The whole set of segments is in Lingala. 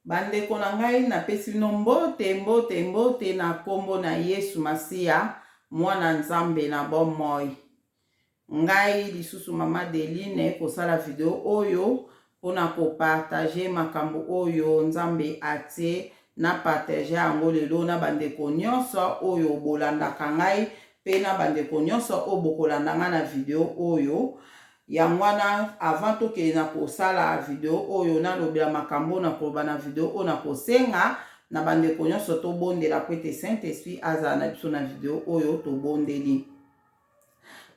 Bandeko na ngai, napesi bino mbote, mbote, mbote na nkombo na Yesu Masiya, Mwana Nzambe na bomoi. Ngai lisusu Mama Deline kosala video oyo pona ko partager makambo oyo Nzambe atie na partager yango lelo na bandeko nyonso oyo bolandaka ngai pe na bandeko nyonso oyo bokolanda ngai na video oyo. Yango wana avant tokende na kosala video oyo nalobela makambo na koloba na video oyo nakosenga na bandeko nyonso tobondela po ete Saint Esprit azala na biso na video oyo tobondeli.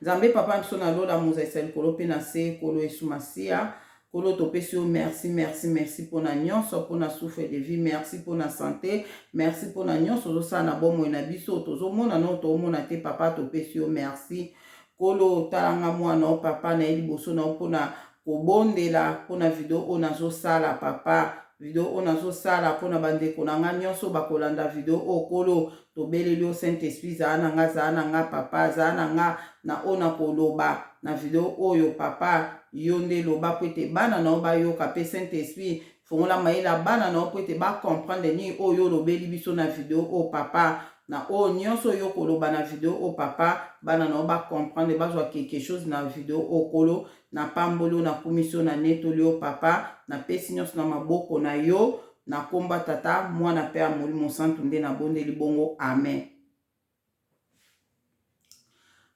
Nzambe papa na biso na lola mozalisi ya likolo mpe na se Nkolo Yesu Masiya Nkolo topesi yo merci merci merci mpo na nyonso mpo na souffle de vie merci mpo na sante merci mpo na nyonso ozosala na bomoi na biso tozomona no toomona te papa topesi yo merci Nkolo tala nga mwana o papa na ye liboso na yo mpo na kobondela mpo na video oyo nazosala papa video oyo nazosala mpo na bandeko na nga nyonso bakolanda video oyo Nkolo Tobeleli yo Saint Esprit zala na nga zala na nga papa zala na nga na oyo na koloba na video oyo papa yo nde loba po ete bana na yo bayoka pe Saint Esprit fongola mayele ya bana na yo po ete ba comprendre nini oyo olobeli biso na video oyo papa na oyo nyonso oyo okoloba na video oyo papa bana na yo ba comprendre bazwa quelque chose na video oyo kolo na pamboli yo na kumisi yo na netoli yo papa na pesi nyonso na maboko na yo Na kombo ya Tata, Mwana pe ya Molimo Santu nde nabondeli bongo. Amen.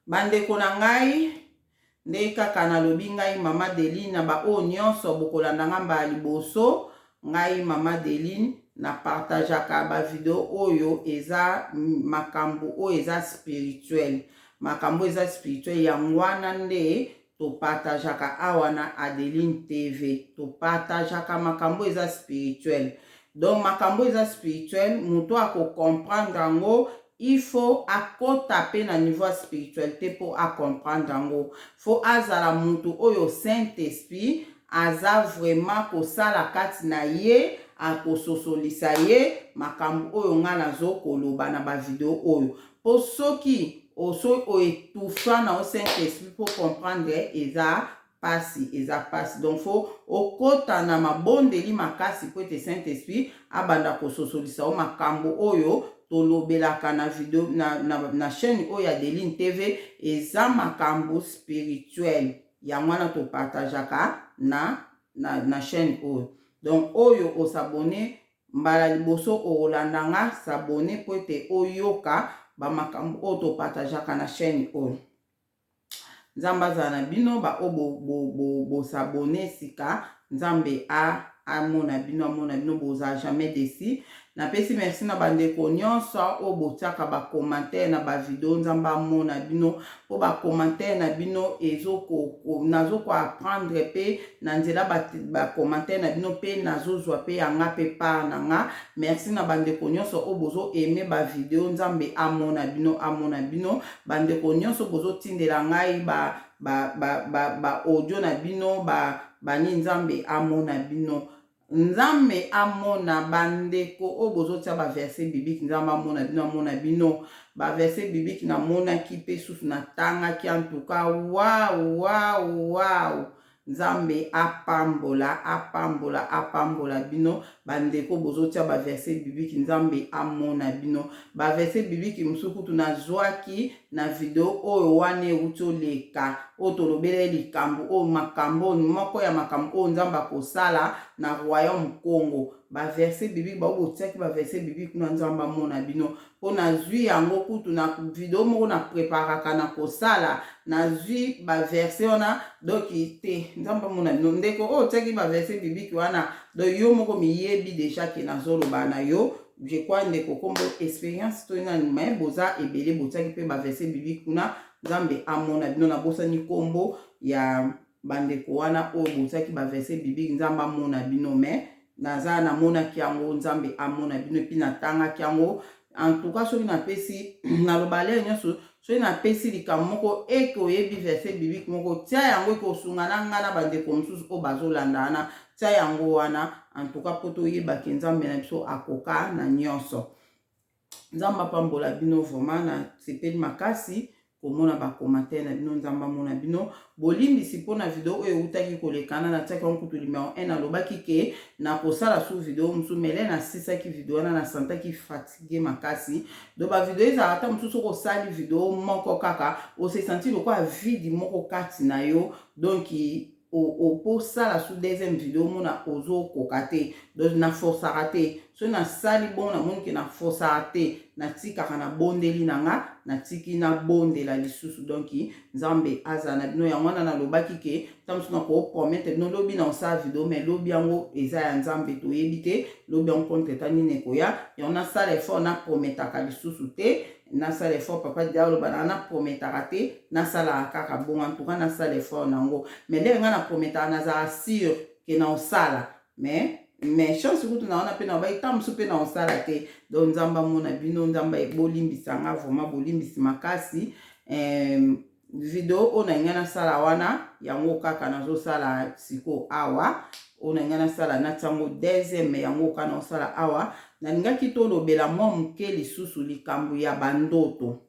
Bandeko na ngai, nde kaka nalobi ngai Mama Deline na ba oyo nionso bokolanda nga mbala liboso, ngai Mama Deline na partageaka ba video oyo eza makambo oyo eza spirituel. Makambo eza spirituel yango wana nde To partageaka awa na Adeline TV to partageaka makambo eza spirituel donc makambo eza spirituel mutu ako comprendre yango il faut akota pe na niveau ya spiritualite po a comprendre yango faut azala mutu oyo saint esprit aza vraiment kosala kati na ye akososolisa ye makambo oyo nga nazo koloba na ba video oyo po soki oso o etouffa na yo saint esprit po comprendre eza pasi eza pasi donc faut okota na mabondeli makasi po ete saint esprit abanda kososolisa yo makambo oyo tolobelaka na video na, na, na chaîne oyo ya Deline TV eza makambo spirituel yango wana topartageaka na, na, na chaîne oyo donc oyo osabonne Mbala liboso okolanda nga s'abonner po ete oyoka ba makambo oyo to partageaka na chaine oyo. Nzambe azala na bino ba oyo bo bo bo bo s'abonner sika Nzambe a amona bino amona bino bozala jamais desi. Napesi merci na bandeko nyonso oyo botiaka ba commentaire na ba video Nzambe amona bino po ba commentaire na bino ezo ko, ko nazo ko apprendre pe na nzela ba, ba commentaire na bino pe nazo zwa pe ya nga pe part na nga. Merci na bandeko nyonso oyo bozo aimer ba video Nzambe amona bino amona bino. Bandeko nyonso bozo tindela ngai ba ba ba ba, ba audio na bino ba bani Nzambe amona bino. Nzambe amona ba ndeko oyo bozo tia ba verset biblique nzambe amona bino amona bino ba verset biblique na monaki pe susu na tangaki en tout cas waouh waouh waouh nzambe apambola apambola apambola bino ba ndeko bozo tia ba verset biblique nzambe amona bino ba verset biblique mosusu kutu nazwaki Na video oyo wana ewuti oleka, oyo tolobelaki likambo oyo, makambo, moko ya makambo oyo Nzambe akosala na Royaume Kongo. Ba versets bibliques, baoyo botiaki ba versets bibliques kuna, Nzambe amona bino. Po nazwi yango kutu na video moko na preparaka na kosala, nazwi ba versets wana, donc te, Nzambe amona bino. Ndeko oyo otiaki ba versets bibliques wana, donc yo moko miyebi dejà ke nazoloba na yo. Je crois ndeko kombo experience to nani mais boza ebele botiaki pe ba verset biblique kuna nzambe amona bino nabosani kombo ya bandeko wana oyo botiaki ba verset biblique nzambe amona bino mais naza namonaki yango nzambe amona bino epuis natangaki yango en tout cas soki napesi naloba lere nyonso soki napesi likambo moko eke oyebi verset biblique moko tia yango ekosunga na ngai na bandeko mosusu oyo bazolanda wana tia yango wana en tout cas mpo toyeba ke nzambe na biso akoka na nyonso nzambe apambola bino vraiment nasepeli makasi. komona ba commentaire na bino. Nzambe amona bino. Bolimbisi mpona video oyo eutaki kolekana, natiaki yango kutu numero 1. Nalobaki ke nakosala su video mosusu, mele nasisaki video wana, nasantaki fatigue makasi. Donc bavideo ezalaka, ata mosusu soki osali video moko kaka, ose sentir lokola vide moko kati na yo. Donc oposala su deuxième video, omona ozokoka te. Donc naforsaka te. Soki nasali bongo, namoni ke naforsaka te, natikaka, nabondeli na nga, natiki, nabondela lisusu. Donc Nzambe azala na bino. Yango wana nalobaki ke ta mosusu nakopromettre bino lobi na osala video, mais lobi yango eza ya Nzambe, toyebi te lobi yango contre ta nini ekoya. Yango nasala effort, naprometaka lisusu te, nasala effort. Papa Dia aloba na naprometaka te, nasalaka kaka bongo. En tout cas nasala effort nango, mais ndenge ngai naprometaka, nazala sûr ke na osala, mais chance kutu na wana mpe na bayi ta mosusu mpe na osala te. Donc Nzambe amona bino, Nzambe bolimbisa nga vraiment, bolimbisi makasi. Video oyo na ngai nasala wana, yango kaka nazosala sikoyo awa. Oyo na ngai nasala, natia yango deuxième, yango kaka naosala awa. Nalingaki tolobela mwa moke lisusu likambo ya bandoto,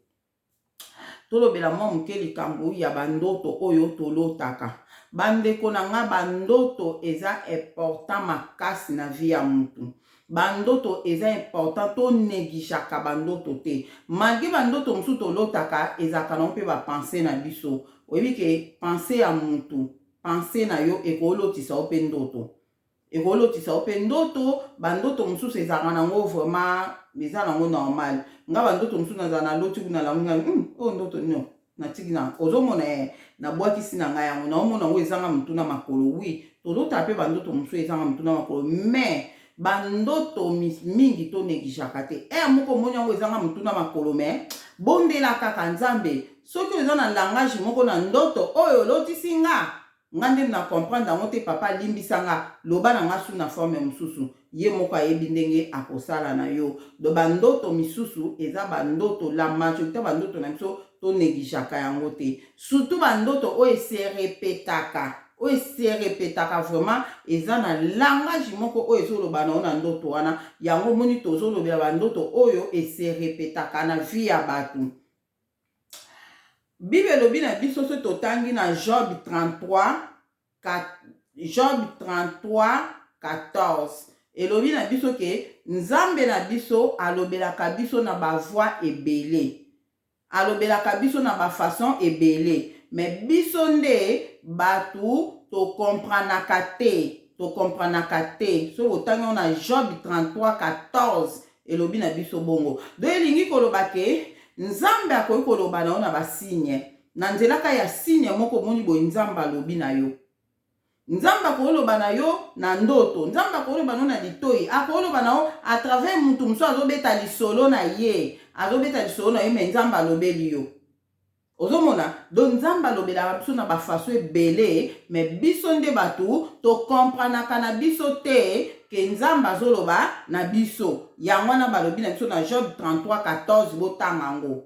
tolobela mwa moke likambo ya bandoto oyo tolotaka. Bandeko na nga, bandoto eza important makasi na vie ya mutu. Bandoto eza important, tonégligeaka bandoto te, malgré bandoto mosusu tolotaka ezalaka nango mpe bapensées na biso. Oyebi ke pensée ya mutu, pensée na yo ekolotisa yo mpe ndoto, ekolotisa yo mpe ndoto. Bandoto mosusu ezalaka nango vraiment, eza nango normal. Nga bandoto mosusu nazala, naloti kuna, lango ngai oyo ndoto nino natiki na ozomona ye, nabwakisi na ngai yango, naomona yango ezanga motu na makolo. Oui, tolotaka mpe bandoto mosusu ezanga motu na makolo, mais bandoto mingi tonégligeaka te. Ere moko omoni yango ezanga motu na makolo, mais bondela kaka Nzambe. Soki oza na langage moko na ndoto oyo olotisi nga, nga nde na comprendre yango te, papa alimbisa nga, loba na nga su na forme mosusu. Ye moko ayebi ndenge akosala na yo. Do bandoto misusu eza bandoto, la majorité bandoto na biso tonégligeaka yango te, surtout bandoto oyo eserepetaka, oyo eserepetaka vraiment, eza na langage moko oyo ezoloba na yo na ndoto wana. Yango omoni tozolobela bandoto oyo eserepetaka na vie ya bato. Bible elobi na biso, so totangi na Job 33, Job 33 14, elobi na biso ke Nzambe na biso alobelaka biso na bavoix ebele, alobelaka biso na bafaçon ebele, mais biso nde bato tokompranaka te, tokompranaka te. So botangi yango na Job 33 14, elobi na biso bongo. Do elingi koloba ke Nzambe akoki koloba na yo na basigne, na nzelaka ya signe moko omoni boye, Nzambe alobi na yo. Nzambe akoloba na yo na ndoto, Nzambe akoloba na yo na litoi, akoloba na yo à travers mutu mosusu azobeta lisolo na ye, azobeta lisolo na ye, mais Nzambe alobeli yo. Ozomona? Donc Nzambe alobelaka biso na bafaçon ebele, mais biso nde bato tokompranaka na biso te ke Nzambe azoloba na biso. Yango wana balobi na biso na Job 33 14, botanga yango.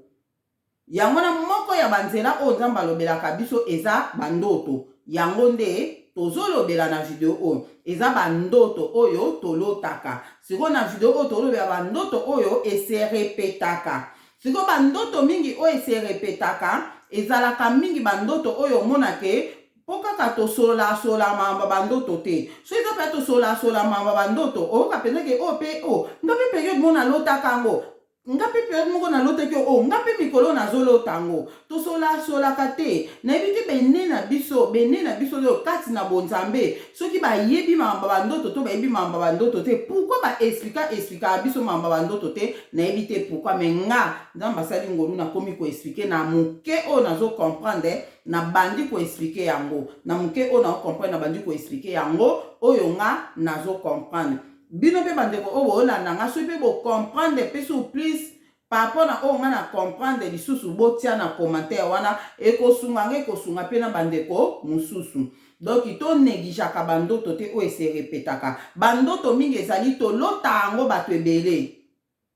Yango wana moko ya banzela oyo Nzambe alobelaka biso eza bandoto. Yango nde tozolobela na video oyo, eza bandoto oyo tolotaka. Sikoyo na video oyo tolobela bandoto oyo eserepetaka. Sikoyo bandoto mingi oyo eserepetaka ezalaka mingi bandoto oyo omona ke mpo kaka tosolola-solola makambo bandoto te. So eza mpe tosolola-solola makambo bandoto, oyoka mpenza ke oyo mpe o nga mpe période moko nalotaka yango, nga mpe période moko nalotaki oyo, nga mpe mikolo nazolota yango. Tosolasolaka te. Nayebi te bene na biso, bene na biso oyo kati na bonzambe, soki bayebi makambo bandoto to bayebi makambo bandoto te, pourquoi baexplika explikaka biso makambo bandoto te? Nayebi te pourquoi, mais nga Nzambe asali ngolu, nakomi koexpliquer na moke oyo nazocomprendre, nabandi koexpliquer yango na moke oyo nazocomprendre, nabandi koexpliquer yango oyo nga nazocomprendre. Bino mpe bandeko oyo boolanda nga, soki mpe bocomprendre mpe sur plus par rapport na oyo nga na comprendre lisusu, botia na commentaire wana, ekosunga nga, ekosunga mpe na bandeko mosusu. Donc tonégligeaka bandoto te oyo eserepetaka. Bandoto mingi ezali tolota yango bato ebele.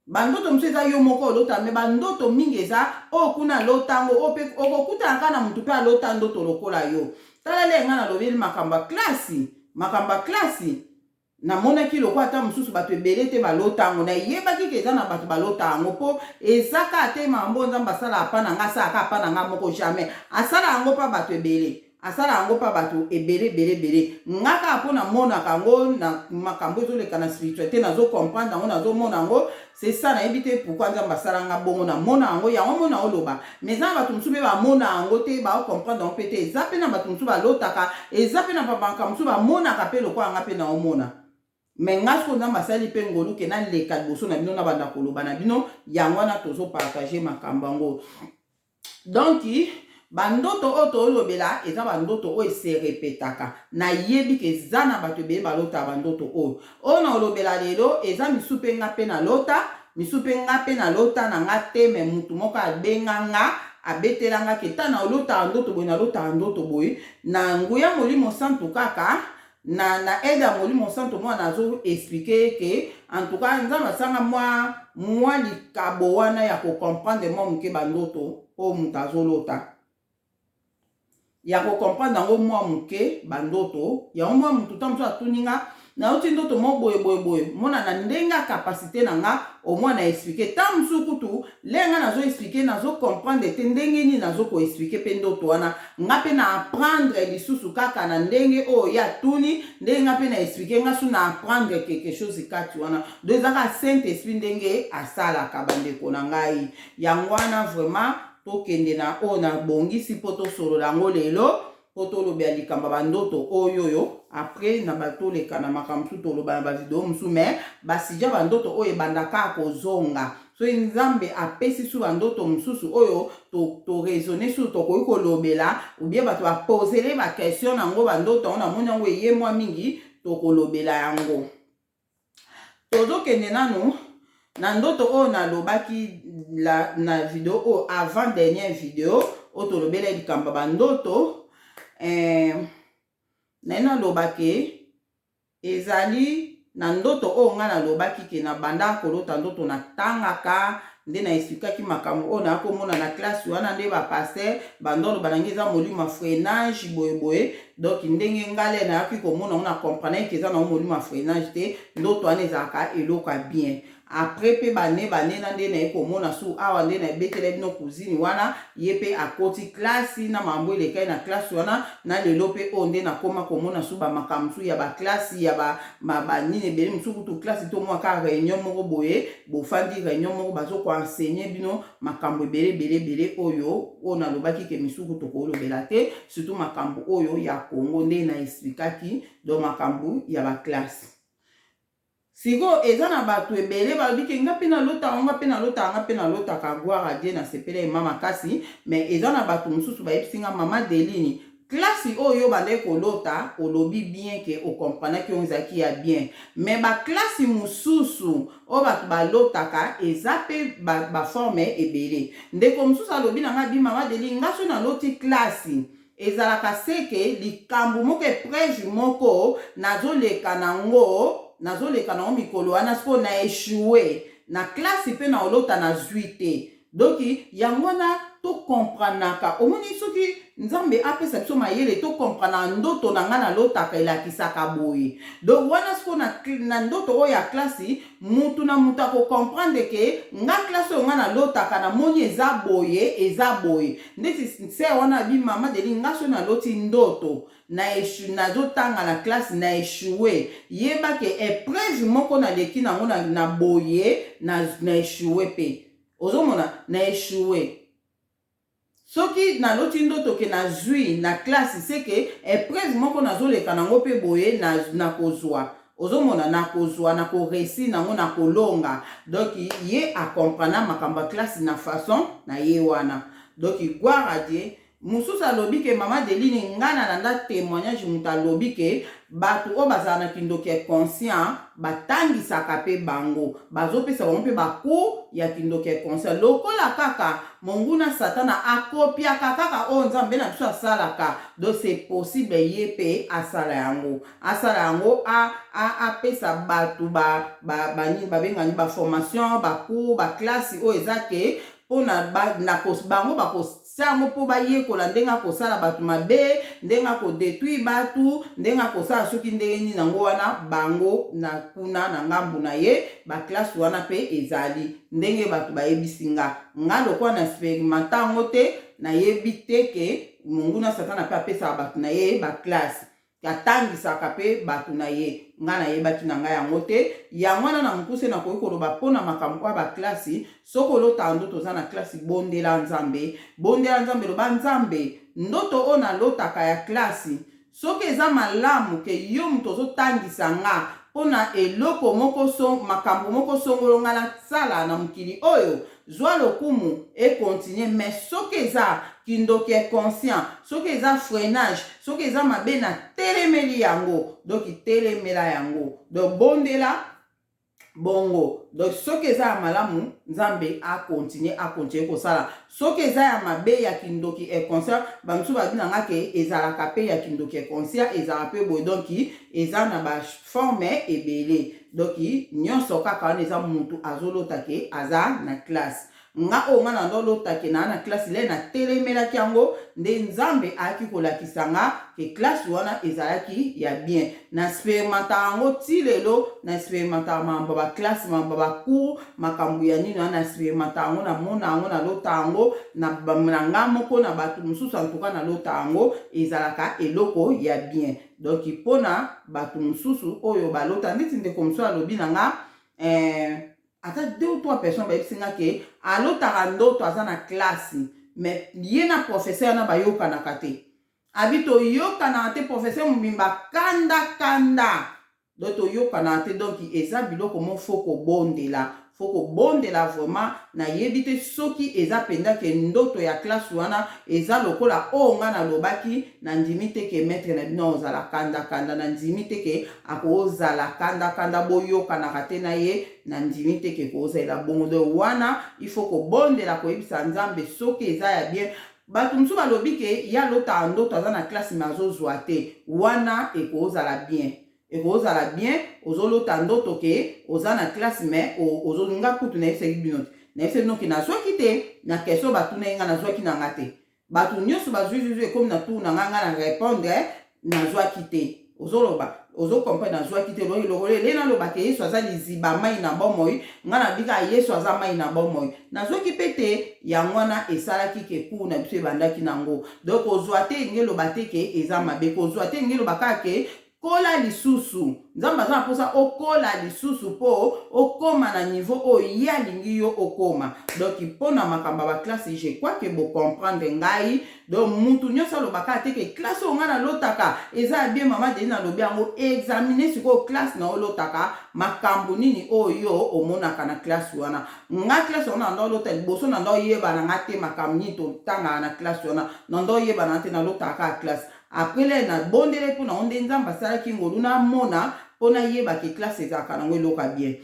Bandoto mosusu eza yo moko olota, mais bandoto mingi eza oyo kuna alota yango, oyo mpe okokutana kaka na motu mpe alota ndoto lokola yo. Tala le ngai nalobeli makambo ya klasi, makambo ya klasi. Namonaki lokola ata mosusu bato ebele te balota yango. Nayebaki ke eza na bato balota yango, mpo eza kaka te makambo Nzambe asalaka mpa na nga, asalaka mpa na nga moko, jamais. Asala yango mpa bato ebele, asala yango mpa bato ebele ebele ebele. Nga kaka mpo namonaka yango na makambo ezoleka na spiritualité, nazocomprendre yango, nazomona yango, c'est ça. Nayebi te pourquoi Nzambe asala nga bongo, namona yango, yango mona oloba. Mais eza na bato mosusu mpe bamona yango te, bazocomprendre yango mpe te. Eza mpe na bato mosusu balotaka, eza mpe na bamakambo mosusu bamonaka mpe lokola nga mpe naomona. Mais nga sikoyo, Nzambe asali mpe ngolu ke naleka liboso na bino, na banda koloba na bino. Yango wana tozopartager makambo yango. Donc bandoto oyo tolobela eza bandoto oyo eserepetaka. Nayebi ke eza na bato ebele balotaka bandoto oyo. Oyo na olobela lelo eza misu mpe nga mpe nalota, misu mpe nga mpe nalota na nga te. Mais mutu moko abenga nga, abetela nga ke ta na olotaka ndoto boye, nalotaka ndoto boye. Na nguya Molimo Santu, kaka na aide ya Molimo Santu, mwana azo expliquer ke en tout cas Nzambe asanga mwa likabo wana ya kocomprendre mwa moke bandoto oyo moto azolota, ya kocomprendre yango mwa moke bandoto yango. Mwa motu ta mosusu atuni nga: "Nauti ndoto mo boye boye boye." Mona na ndenge ya capacité na nga, omoi na expliquer. Ta mosusu kutu le nga nazo expliquer, nazocomprendre te ndenge nini nazokoexpliquer mpe ndoto wana. Nga mpe na apprendre lisusu kaka na ndenge oyo ye atuni, ndenge nga mpe na expliquer, nga su na apprendre quelque chose kati wana. Donc eza kaka Saint Esprit ndenge asalaka, bandeko na ngai. Yango wana vraiment tokende na oyo nabongisi mpo tosolola yango lelo, mpo tolobela likambo ya bandoto oyo. Après na batoleka na makambo mosusu, toloba na bavideo mosusu. Mais basija bandoto oyo ebandaka kozonga. Soki Nzambe apesi su bandoto mosusu oyo toraisonner su, tokoki kolobela, ou bien bato bapozele baquestion nango, bandoto yango namoni yango eye mwa mingi, tokolobela yango. Tozokende nanu na ndoto oyo nalobaki na video oyo, avant dernière video oyo tolobela likambo ya bandoto. Naye nalobaki ezali na ndoto oyo ngai nalobaki ke na banda kolota ndoto natangaka, nde na expliquaki makambo oyo nakomona na classe wana, nde bapasteur bando oloba nange eza molimo ya freinage boyeboye. Donc ndenge ngai le nayaki komona yango, na comprendre ke eza nango molimo ya freinage te, ndoto wana ezalaka eloko ya bien. Après mpe bane banena nde naye komona su awa, nde nayebetela bino cousine wana, ye mpe akoti classe na makambo elekai na classe wana. Na lelo mpe oyo nde nakóma komona su bamakambo mosusu ya baclasse ya banini ebele mosusu. Kutu classe to mwa ka réunion moko boye, bofandi réunion moko, bazokoenseigner bino makambo ebele ebele ebele oyo nalobaki ke misuku tokolobela te, surtout makambo oyo ya Congo nde na expliquaki. Donc makambo ya baclasse sikoyo eza na bato ebele balobi ke nga mpe nalotaka, nga mpe nalotaka, nga mpe nalotaka. Gloire à Dieu, nasepela ema makasi. Mais eza na bato mosusu bayebisi nga: "Mama Deline, classe oyo bandaki kolota, olobi bien ke okomprenaki oyo ezalaki ya bien, mais baclasse mosusu oyo bato balotaka eza mpe baforme ba ebele." Ndeko mosusu alobi na nga bi: "Mama Deline, nga so naloti classe, ezalaka seke likambo moko, épreuve moko nazoleka nango, nazoleka nango mikolo wana. Sikoyo na échoué na classe mpe na olota nazwi te." Donc yango wana tokomprenaka. Omoni, soki Nzambe apesa biso mayele, tokomprena ndoto na ngai nalotaka elakisaka boye. Donc wana sikoyo na ndoto oyo ya classe, mutu na mutu akocomprendre ke nga classe oyo ngai nalotaka, namoni eza boye, eza boye. Ndeti se wana abi: "Mama Deli, nga so naloti ndoto nazotanga na classe, na échoué, yeba ke épreuve moko naleki nango na boye, na échoué." Mpe ozomona na échoué. Soki naloti ndoto ke nazwi na classe, seke épreuve moko nazoleka nango mpe boye, nakozwa na ozomona nakozwa, nakoréussir nango, nakolonga. Donc ye akomprena makambo ya classe na façon na ye wana. Donc gloire à Dieu. Mosusu alobi ke: "Mama Deline, ngai nalanda témoignage, moto alobi ke bato oyo bazala na kindoki ya conscient, batangisaka mpe bango, bazopesa bango mpe bacours ya kindoki ya conscient. Lokola kaka monguna Satana akopiaka kaka oyo Nzambe na biso asalaka, donc c'est possible ye mpe asala yango, asala yango, apesa bato banini babengani baformation, bacours, baclasse oyo eza ke mpona bango." yango mpo bayekola ndenge akosala bato mabe, ndenge akodétruire bato, ndenge akosala soki ndenge nini yango wana. Bango na kuna na ngambu na ye, baclasse wana mpe ezali ndenge bato bayebisi nga. Nga lokola na expérimenter yango te, nayebi te ke monguna Satana mpe apesaka bato na ye baclasse, atangisaka mpe bato na ye. Ngai nayebaki na ngai yango te. Yango wana na mokuse nakoki koloba mpona makambo oyo baclasse: soki olotaka ndoto oza na classe, bondela Nzambe, bondela Nzambe, loba: "Nzambe, ndoto oyo nalotaka ya classe, soki eza malamu ke yo moto ozotangisa nga mpona eloko moko so, makambo moko songolo nga nasala na mokili oyo, zwa lokumu, econtinuer. Mais soki eza kindoki inconscient, soki eza freinage, soki eza mabe, na telemeli yango." Donc telemela yango, donc bondela bongo. Donc soki eza ya malamu, Nzambe acontinuer, acontinuer kosala. Soki eza ya mabe, ya kindoki inconscient, bamosusu babi na nga ke ezalaka mpe ya kindoki inconscient, ezalaka mpe boye. Donc eza na baforme ebele. Donc nyonso kaka wana eza mutu azolota ke aza na classe. Nga oyo nga na ndolota ke naa na classe, le natelemelaki yango nde Nzambe ayaki kolakisa nga ke classe wana ezalaki ya bien. Na expérimentaka yango ti lelo, na expérimentaka makambo ya baclasse, makambo ya bacours, makambo ya nini wana, na expérimentaka yango, namona yango, nalota yango na nga moko, na bato mosusu. Antuka nalota yango, ezalaka eloko ya bien. Donc mpona bato mosusu oyo balota, ndeti ndeko mosusu alobi na nga, ata deux ou trois personnes bayebisi nga ke alotaka ndoto aza na classe, mais ye na professeur wana bayokanaka te. Abi toyokanaka te, professeur mobimba kanda kanda, donc toyokanaka te. Donc eza biloko mo faut kobondela, faut kobondela vraiment. Nayebi te soki eza mpenza ke ndoto ya classe wana eza lokola oyo nga nalobaki. Nandimi te ke maître na bino ozala kandakanda, nandimi te ke akozala kandakanda, boyokanaka te na ye, nandimi te ke kozalela bongo. Donc wana il faut kobondela, koyebisa Nzambe soki eza ya bien. Bato mosusu balobi ke ye alotaka ndoto aza na classe mais azozwa te. Wana ekozala bien, ekozala bien. Ozolota ndoto ke oza na classe mais ozolinga kutu. Nayebisaki bino te, nayebisaki bino ke nazwaki te na question batuna ye, nga nazwaki na nga te. Bato nyonso bazwi zuzu, ekomi na tour na nga, nga na répondre, nazwaki te. Ozoloba, ozocomprendre, nazwaki te. Lokolo ele nalobaka Yesu aza liziba mai na bomoi, nga nabika Yesu aza mai na bomoi, nazwaki mpe te. Yango wana esalaki ke cours na biso ebandaki nango. Donc kozwa te elingi eloba te ke eza mabe. Kozwa te elingi eloba kaka ke kola lisusu. Nzambe aza na mposa okola lisusu mpo okóma na niveau oyo ye alingi yo okóma. Donc mpo na makambo ya baclasse, je crois ke bocomprendre ngai. Donc mutu nyonso alobaka te ke classe oyo ngai nalotaka eza ya bien. Mama Deni nalobi yango, examine sikoyo classe na olotaka, makambo nini oyo omonaka na classe wana. Nga classe wana nanda olota liboso, nanda oyeba na nga te makambo nini totangaka na classe wana, nanda oyeba na te, nalotaka kaka classe. Après le nabondele mpo nango nde Nzambe asalaki ngolu namona mpo nayebaka classe ezalaka nango eloko ya bien,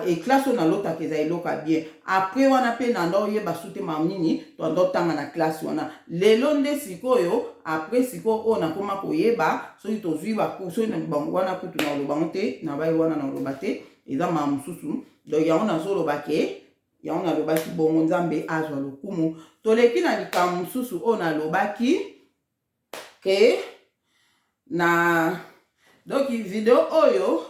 e classe oyo nalotaka eza eloko ya bien. Après wana mpe nanda oyeba su te makambo nini toanda otanga na classe wana. Lelo nde sikoyo, après sikoyo oyo nakóma koyeba soki tozwi bacours, soki wana kutu na olobango te, na bai wana na oloba te, eza makambo mosusu. Donc yango nazoloba ke yango nalobaki bongo, Nzambe azwa lokumu. Toleki na likambo mosusu oyo nalobaki ke na, donc video oyo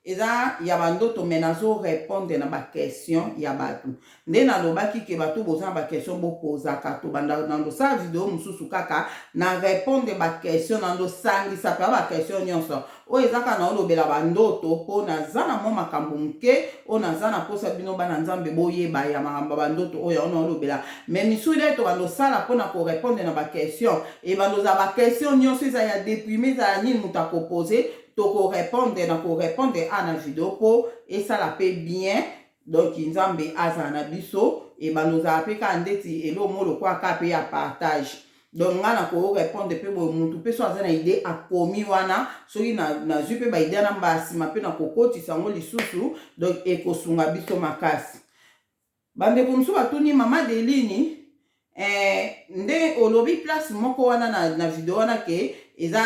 eza ya bandoto, mais nazorépondre na baquestion ya bato. Nde nalobaki ke bato boza na baquestion, bokozaka. Tobanda nandosala video mosusu kaka na répondre baquestion, nandosangisa mpe baquestion nyonso oyo eza kaka naolobela bandoto, mpo naza na mwa makambo moke oyo naza na mposa bino bana Nzambe boyeba ya makambo ya bandoto oyo yango naolobela. Mais misusu nde tobanda osala mpona korépondre na baquestion, ebanda ozala baquestion nyonso, eza ya déprime, ezala nini moto akopose, tokorépondre na korépondre a na video mpo esala mpe bien. Donc Nzambe azala na biso. Ebanda ozala mpe kaka ndeti eloko mo lokola kaka mpe ya partage. Donc nga na korépondre mpe boye, mutu mpe so aza na idée akomi wana, soki nazwi mpe baidée na mbala nsima mpe na kokotisa yango lisusu. Donc ekosunga biso makasi. Bandeko mosusu batuni: "Mama Delini, nde olobi place moko wana na video wana ke eza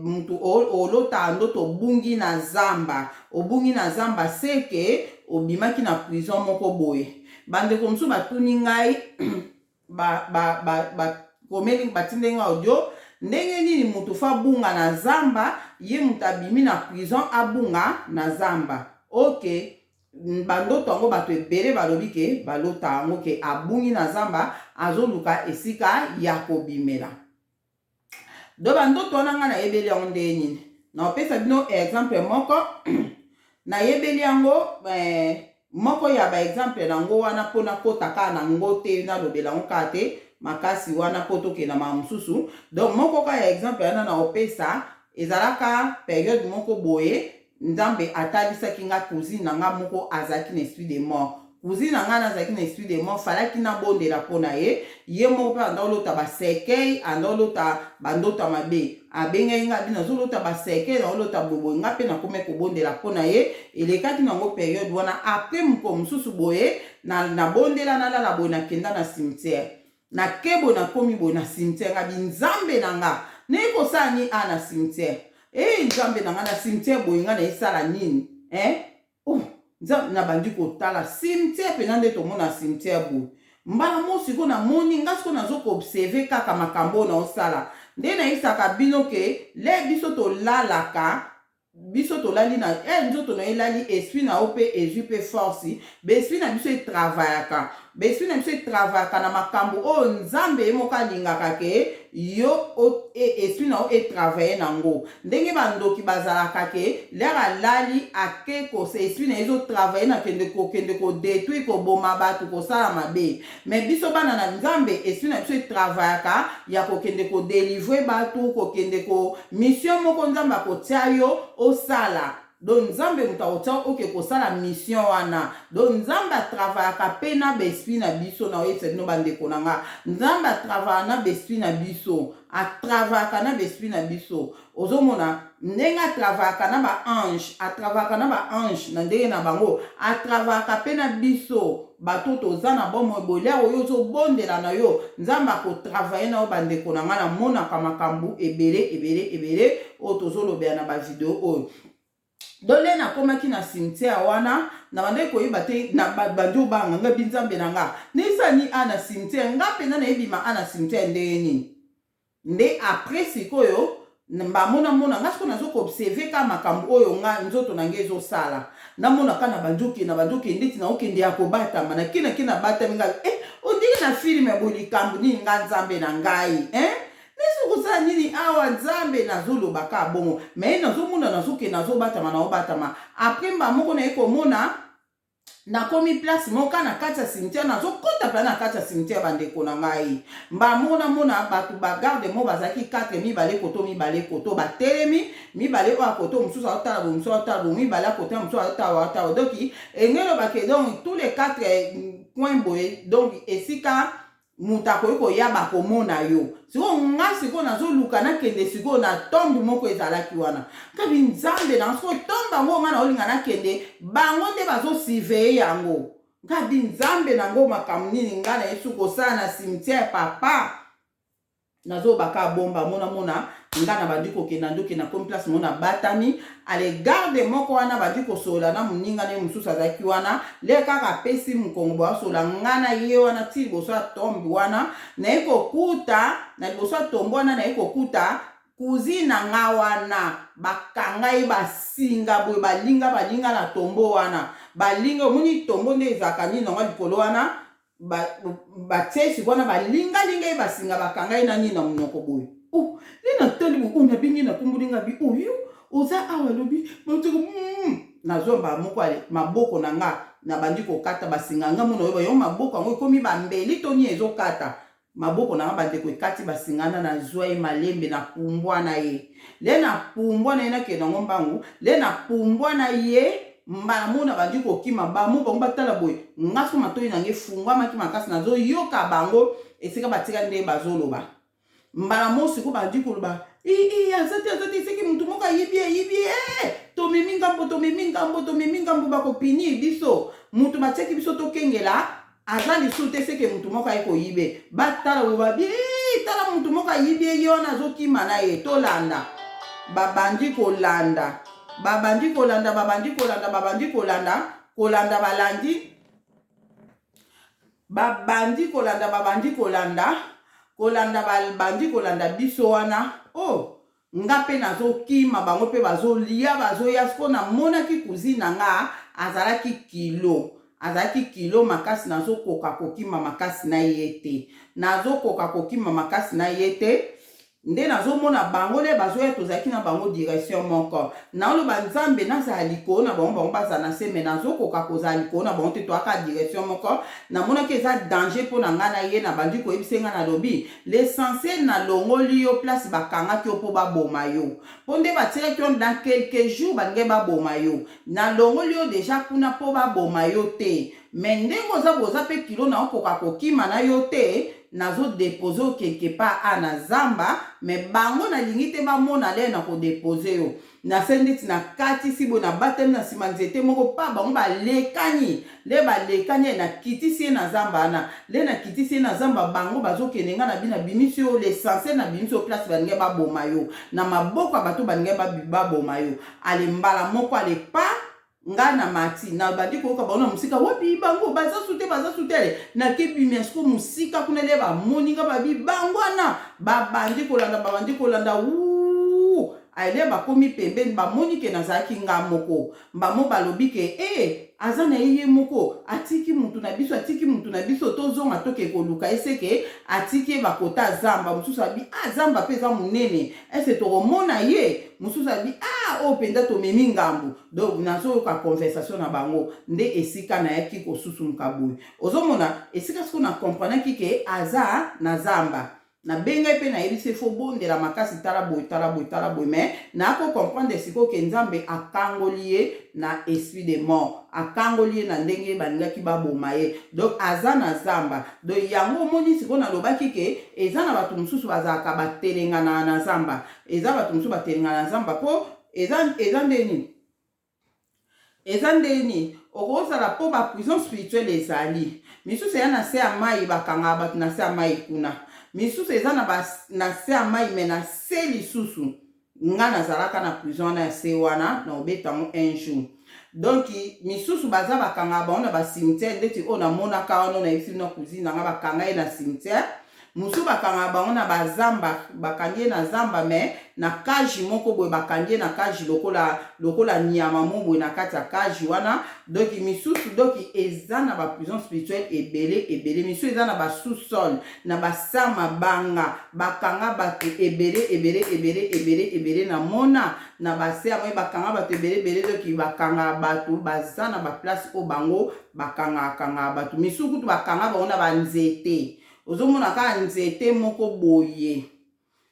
mutu olotaka ndoto obungi na zamba, obungi na zamba, seke obimaki na prison moko boye." Bandeko mosusu batuni ngai. Bakomeli, batindeli nga audio ndenge nini moto fa abunga na zamba. Ye moto abimi na prison, abunga na zamba. Ok, bandoto yango, bato ebele balobi ke balota yango ke abungi na zamba, azoluka esika ya kobimela. Do bandoto wana, ngai nayebeli yango ndenge nini? Naopesa bino exemple moko. Nayebeli yango moko ya baexemple nango wana, mpona kota kaka nango te, nalobela yango kaka te makasi wana mpo tokenda makambo mosusu. Donc moko kaka ya exemple wana naopesa, ezalaka période moko boye, Nzambe atalisaki nga cousine na nga moko azalaki na esprit de mort. Cousine na ngai nazalaki na esprit de mort, falaki nabondela mpo na ye. Ye moko mpe anda olota bacercueil, anda olota bandoto ya mabe. Abengaki ngai, bino azolota bacercueil, naolota boboye. Nga mpe nakomi kobondela mpo na ye. Elekaki nango période wana. Après, mokolo mosusu boye, nabondela, nalala boye, nakenda na cimetière. Nake boye, nakomi boye na cimetière, nga bi: "Nzambe na nga, naye kosala nini a na cimetière? E Nzambe na nga, na cimetière boye, nga nayesala nini, eh?" Oh, Nzambe, nabandi kotala cimetière mpena nde tomona cimetière boye. Mbala mo sikoyo namoni nga sikoyo nazokoobserver kaka makambo oyo naosala. Nde nayebisaka bino ke le biso tolalaka, biso tolali na nzoto na yo elali, esprit na yo mpe ezwi mpe force. Baesprit na biso etravaillaka, baesprit na biso etravaillaka na makambo oyo Nzambe ye moko alingaka ke yo esprit na yo etravaille nango. Ndenge bandoki bazalaka ke l'heure alali, ake kosa, esprit na ye ezotravaille na kende kokende kodétruire, koboma bato, kosala mabe. Mais biso bana na Nzambe, esprit na biso etravaillaka ya kokende kodélivrer bato, kokende ko mission moko Nzambe akotia yo osala. Donc Nzambe moto akotia oke kosala mission wana. Donc Nzambe atravaillaka mpe na baesprit na biso. Na oyebisa bino, bandeko na nga, Nzambe atravailla na baesprit na biso, atravaillaka na baesprit na biso. Ozomona ndenge atravaillaka na baange, atravaillaka na baange na ndenge na bango, atravaillaka mpe na biso bato toza na bomoi. Bolia oyo ozobondela na yo, Nzambe akotravaille na yo. Bandeko na ngai, namonaka makambo ebele ebele ebele oyo tozolobela na bavideo oyo. Donc nde nakomaki na cimetière wana, na bandaki koyeba te, na bandi obanga. Nga bi: "Nzambe na nga, nesani a na cimetière? Nga mpenza nayebima a na cimetière ndenge nini?" Nde après sikoyo bamonamona nga sikoyo nazokoobserver ka makambo oyo nga nzoto na ngai ezosala. Namonaka na bandi okende, na bandi okende ndeti na okende ya kobatama. Nake, nake, nabatami. Nga ondenge na film ya boye, likambo nini? Nga, Nzambe na ngai, eh? Nesi kosala nini awa, Nzambe? Nazoloba ka bongo, mais nazomona nazokende, nazobatama, naobatama. Après, mba moko naye komona nakomi place moko na kati ya cimetière, nazokɔta mpenza na kati ya cimetière. Bandeko na ngai, mbala moko namona bato bagarde mo bazalaki 4, mibale koto, mibale koto, batelemi, mibale oyo akoto, mosusu aotala bo, mosusu aotala bo, mibale akota, mosusu aotala, aotala. Donc engeli olobake, donc tous les quatre coin boye, donc esika moto akoki koya, bakomona yo. Sikoyo nga sikoyo nazoluka nakende sikoyo na tombe moko ezalaki wana. Kabi: "Nzambe na, sikoyo tombe yango nga naolinga nakende, bango nde bazosurveiller yango." Ngabi: "Nzambe nango, makambo nini nga na yesu kosala na cimetière, papa?" Nazobaka bomba, monamona nga na bandi kokenda ndoki, nakomi place mo nabatami. Ale garde moko wana bandi kosolola na moninga ne mosusu azalaki wana. Le kaka apesi mokongo boye, asola nga na ye wana ti liboso ya tombe wana. Naye kokuta na liboso ya tombe wana, naye kokuta cousine na nga wana, bakanga ye basinga boye, balinga balinga na tombeau wana. Balinga, omoni tombeau nde ezalaka nini nango likolo wana, batie sikoyo wana, balingalinga ye basinga, bakanga ye na nini na monoko boye. Oh, nde natali boye, oyo nabengi, nakumbuli nga bi: "Oyo oza awa?" Alobi nazomba moko ale maboko na nga, nabandi kokata basinga. Nga mona oyeba yo maboko yango ekomi bambeli to nini ezokata maboko na nga. Bandeko, ekati basinga na, nazwa ye malembe, na pumbwa na ye. Le na pumbwa na ye, nakende yango mbangu. Le na pumbwa na ye, mbala mona bandi kokima bamo, bango batala boye. Nga so matoi na ngai efungwamaki makasi, nazoyoka bango esika batika nde bazoloba. Mbala mo sikoyo bandi koloba: "Ii, aza te, aza te, seki mutu moko ayibi, ayibi e, tomemi ngambo, tomemi ngambo, tomemi ngambo, bakopini biso. Mutu batiaki biso tokengela aza lisusu te, seke mutu moko aye koyibe." Batala boye, babi: "Tala, mutu moko ayibi ye wana, azokima na ye, tolanda." Babandi kolanda, babandi kolanda, babandi kolanda, babandi kolanda, kolanda, balandi. Babandi kolanda, babandi kolanda, kolanda, babandi kolanda biso wana. Oh, nga mpe nazokima, bango mpe bazolia, bazoya. Sikoyo namonaki cousine na nga azalaki kilo, azalaki kilo makasi. Nazokoka kokima makasi na ye te, nazokoka kokima makasi na ye te. Nde nazomona bango le bazoya, tozalaki na bango direction moko. Naoloba, Nzambe, nazala likolo na bango, bango bazala na se, mais nazokoka kozala likolo na bango te. Toyaka direction moko, namonaki eza danger mpo na ngai na ye. Nabandi koyebisa ngai, nalobi: l'essentiel, nalongoli yo place bakangaki yo mpo baboma yo, mpo nde batielaki yo, dans quelques jours balingai baboma yo. Nalongoli yo déjà kuna mpo baboma yo te, mais ndenge oza, boza mpe kilo, na okoka kokima na yo te. Nazodéposer yo quelque part a na zamba, mais bango nalingi te bamona le na kodéposer yo na se. Ndeti nakatisi boye, nabatami na nsima nzete moko pa, bango balekani le balekani, nakitisi ye na zamba wana. Le nakitisi ye na zamba, bango bazokende, nga na bino nabimisi yo. L'essentiel, nabimisi yo place balingi baboma yo, na maboko ya bato balingi baboma yo. Ale, mbala moko, ale pa nga na mati, nabandi koyoka bango na mosika. Wapi bango? Baza su te, baza su te. Ale, nakebimia siko mosika kuna. Le bamoni nga, babi bango wana, babandi kolanda, babandi kolanda. Wu ale bakomi pembeni, bamoni ke nazalaki nga moko. Bamo balobi ke e aza na ye, ye moko atiki mutu na biso, atiki mutu na biso, tozonga toke koluka ye. Seke atiki ye bakota zamba. Mosusu abi: a zamba mpe eza monene, ese tokomona ye? Mosusu abi: a oyo mpenza tomemi ngambu. Donc nazoyoka conversation na bango nde esika nayaki kosusumuka boye. Ozomona esika sikoyo nacomprenaki ke aza na zamba. Nabengai mpe nayebisi: faut bondela makasi, tala boye, tala boye, tala boye. Mais nakocomprendre sikoyo ke Nzambe akangoli ye na esprit de mort, akangoli ye na ndenge balingaki baboma ye. Donc aza na zamba. Donc yango omoni sikoyo nalobaki ke eza na bato mosusu bazalaka batelengana na zamba, eza bato mosusu batelengana na zamba. Mpo eza ndeni, eza ndeni okozala mpo baprison spirituelle ezali misusu eya na se ya mai, bakangaka bato na se ya mai kuna. Misusu eza na se ya mai, mais na se lisusu. Nga nazalaka na prison wana ya se wana, na obeta yango un jour. Donc misusu baza bakangaka bango na bacimetière, ndeti oyo namonaka wana, nayebisi bino, cousine na nga bakanga ye na cimetière. Mosusu bakangaka bango na bazamba, bakangi ye na zamba, mais na cage moko boye, bakangi ye na cage lokola nyama mo boye na kati ya cage wana. Donc misusu, donc eza na baprison spirituelle ebele ebele. Misusu eza na basous-sol, na basa mabanga, bakanga bato ebele ebele ebele ebele ebele. Namona na base yango bakanga bato ebele ebele. Donc bakangaka bato, baza na baplace oyo bango bakangakangaka bato. Misusu kutu bakanga bango na banzete. Ozomona kaka nzete moko boye,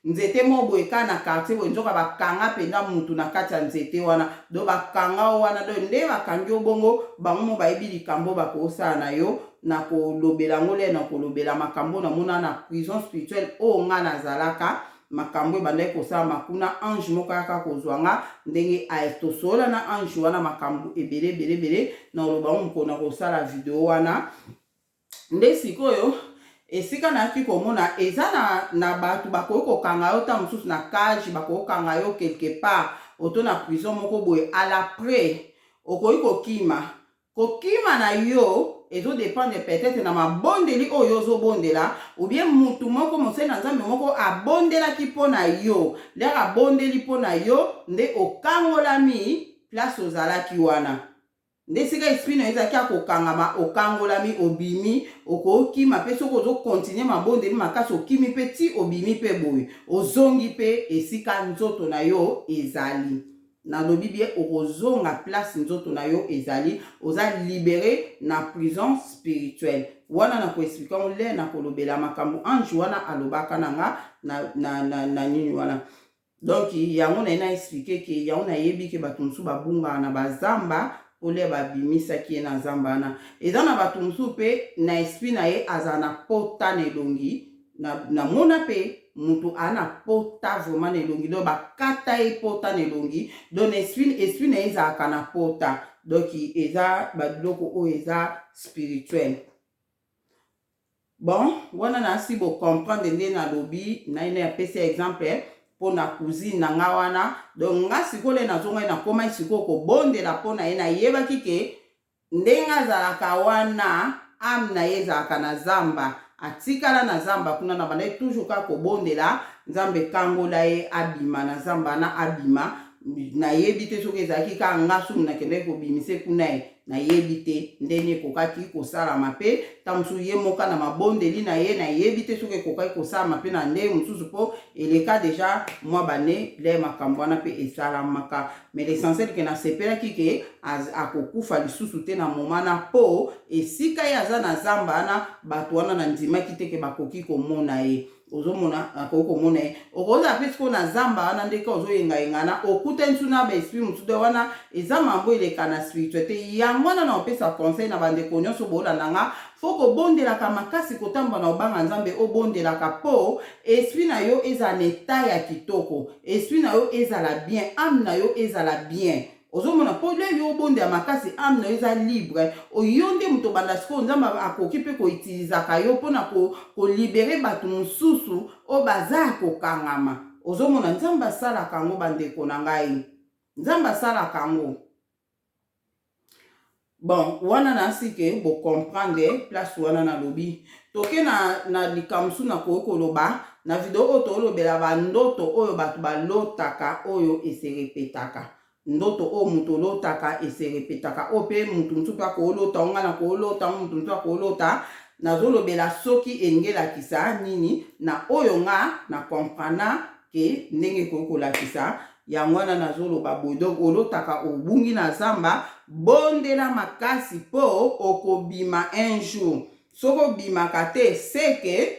nzete moko boye kaka na quartier boye, nzoka bakanga mpenza mutu na kati ya nzete wana. Donc bakanga o wana, donc nde bakangi yo bongo, bango mo bayebi likambo bakosala na yo. Na kolobela yango le na kolobela makambo namona na prison spirituelle oyo nga nazalaka, makambo ebandaki kosalama kuna. Ange moko ayaka kozwa nga, ndenge tosolola na ange wana makambo ebele ebele ebele. Na oloba ngo mokolo na kosala video wana. Nde sikoyo esika nayaki komona eza na bato bakoki kokanga yo ta mosusu na cage, bakoki kokanga yo quelque part oto na prison moko boye. À l'après okoki kokima. Kokima na yo ezodépendre peut-être na mabondeli oyo ozobondela, ou bien mutu moko, mosali na Nzambe moko abondelaki mpo na yo. L'heure abondeli mpo na yo, nde okangolami place ozalaki wana. Nde esika esprit na yo ezalaki ya kokangama, okangolami, obimi. Okokima mpe soki ozocontinuer mabondeli makasi, okimi mpe ti obimi mpe boye, ozongi mpe esika nzoto na yo ezali. Nalobi bien, okozonga place nzoto na yo ezali, oza libéré na prison spirituelle wana. Na koexpliquer yango le na kolobela makambo ange wana alobaka na nga na nini wana. Donc yango na ye na expliquer ke yango nayebi ke bato mosusu babungaka na bazamba, olia babimisaki ye na zamba wana. Eza na bato mosusu mpe na esprit na ye azala na pota na elongi. Namona mpe moto aa na pota vraiment na elongi, donc bakata ye pota na elongi. Donc esprit na ye ezalaka na pota. Donc eza babiloko oyo eza spirituel. Bon, wana nasi bocomprendre nde nalobi naye apesi exemple mpo na cousine na nga wana. Donc nga sikoyo le nazongai, nakomai sikoyo kobondela mpo na ye. Nayebaki ke ndenge azalaka wana, Ame na ye ezalaka na zamba, atikala na zamba kuna. Na bandaki toujours kaka kobondela Nzambe kangola ye, abima na zamba wana, abima. Nayebi te soki ezalaki kaka nga sumu nakendaki kobimisa kuna ye, nayebi te ndenge ekokaki kosalama. Mpe ntango mosusu ye moka na mabondeli na ye, nayebi te soki ekokaki kosalama mpe na ndenge mosusu, mpo eleka déjà mwa bane le makambo wana mpe esalamaka. Mais l'essentiel ke nasepelaki ke akokufa lisusu te na moma na, mpo esika ye aza na zamba wana, bato wana nandimaki te ke bakoki komona ye. Ozomona, akoki komona ye, okozala mpe sikoyo na zamba wana, ndenge ozoyengayenga okutani su na baesprit mosusu de wana. Eza mambo eleka na spiritualité. Yango wana na opesa conseil na bandeko nyonso boolanda nga: faut kobondelaka makasi, kotambola na obanga Nzambe, obondelaka mpo esprit na yo ezala na état ya kitoko, esprit na yo ezala bien, âme na yo ezala bien. Ozomona, mpo le yo obondela makasi, âme na yo eza libre. Yo nde moto obanda sikoyo, Nzambe akoki mpe koutilisaka yo mpona kolibérer bato mosusu oyo baza ya kokangama. Ozomona, Nzambe asalaka yango. Bandeko na ngai, Nzambe asalaka yango. Bon, wana nasi ke bocomprendre place wana. Nalobi toke na likambo mosusu. Nakoki koloba na video oyo, tolobela bandoto oyo bato balotaka, oyo eserepetaka. Ndoto oyo moto olotaka eserepetaka, oyo mpe moto mosusu mpe akoolota, onga na koolota, ngo moto mosusu akoolota. Nazolobela soki elingi elakisa nini na oyo nga na comprendre ke ndenge ekoki kolakisa. Yango wana nazoloba boye. Donc olotaka obungi na zamba, bondela makasi mpo okobima un jour. Soki obimaka te, seke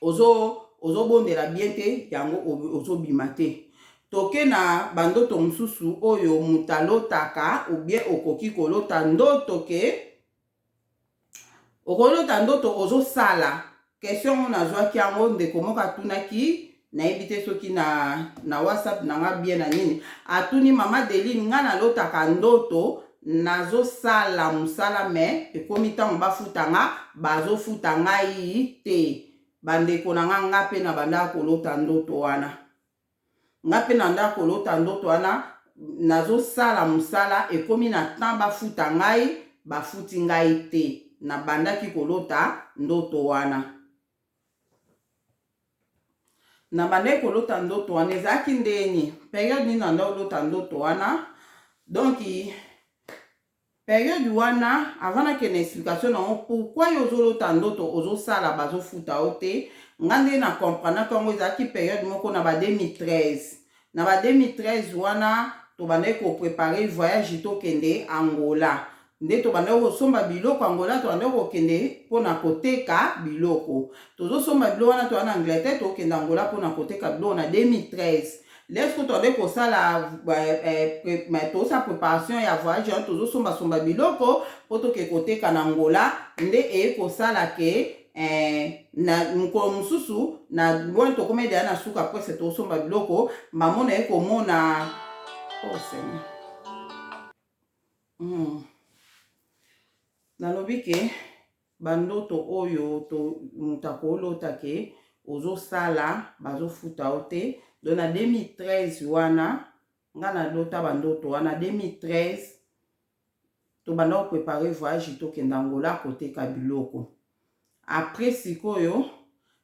ozobondela bien te, yango ozobima te. Toke na bandoto mosusu oyo moto alotaka. Ou bien okoki kolota ndoto ke okolota ndoto ozosala. Question ngo nazwaki yango, ndeko moko atunaki, nayebi te soki na WhatsApp na nga bien na nini. Atuni: "Mama Deline, nga nalotaka ndoto nazosala mosala, mais ekomi ntango bafuta nga, bazofuta ngai te." Bandeko na nga, nga mpe na bandaka kolota ndoto wana. Nga mpe na ndaka kolota ndoto wana, nazosala mosala, ekomi na temps bafuta ngai, bafuti ngai te. Nabandaki kolota ndoto wana, nabandaki kolota ndoto wana. Ezalaki ndeni période nini nanda kolota ndoto wana? Donc période wana, avant nakende explication nango pourquoi yo ozolota ndoto ozosala, bazofuta yo te, nga nde na comprendaki yango. Ezalaki période moko na ba 2013. Na ba 2013 wana, tobandaki kopréparer voyage, tokende Angola. Nde tobandaki kosomba biloko Angola, tobandaki kokende mpona koteka biloko. Tozosomba biloko wana, toza na Angleterre, tokende Angola mpona koteka biloko na 2013. Leske tobandaki kosala, tozosala préparation ya voyage wana, tozosombasomba biloko mpo toke koteka na Angola. Nde eye kosala ke na mokolo mosusu na wana, tokómi deya na suka presque, tozosomba biloko, mamona ye komona, oh Seigneur, Nalobi ke bandoto oyo moto akolota ke ozosala, bazofuta yo te. Donc na 2013 wana, nga nalota bandoto wana 2013, tobanda kopréparer voyage, tokende Angola koteka biloko. Après sikoyo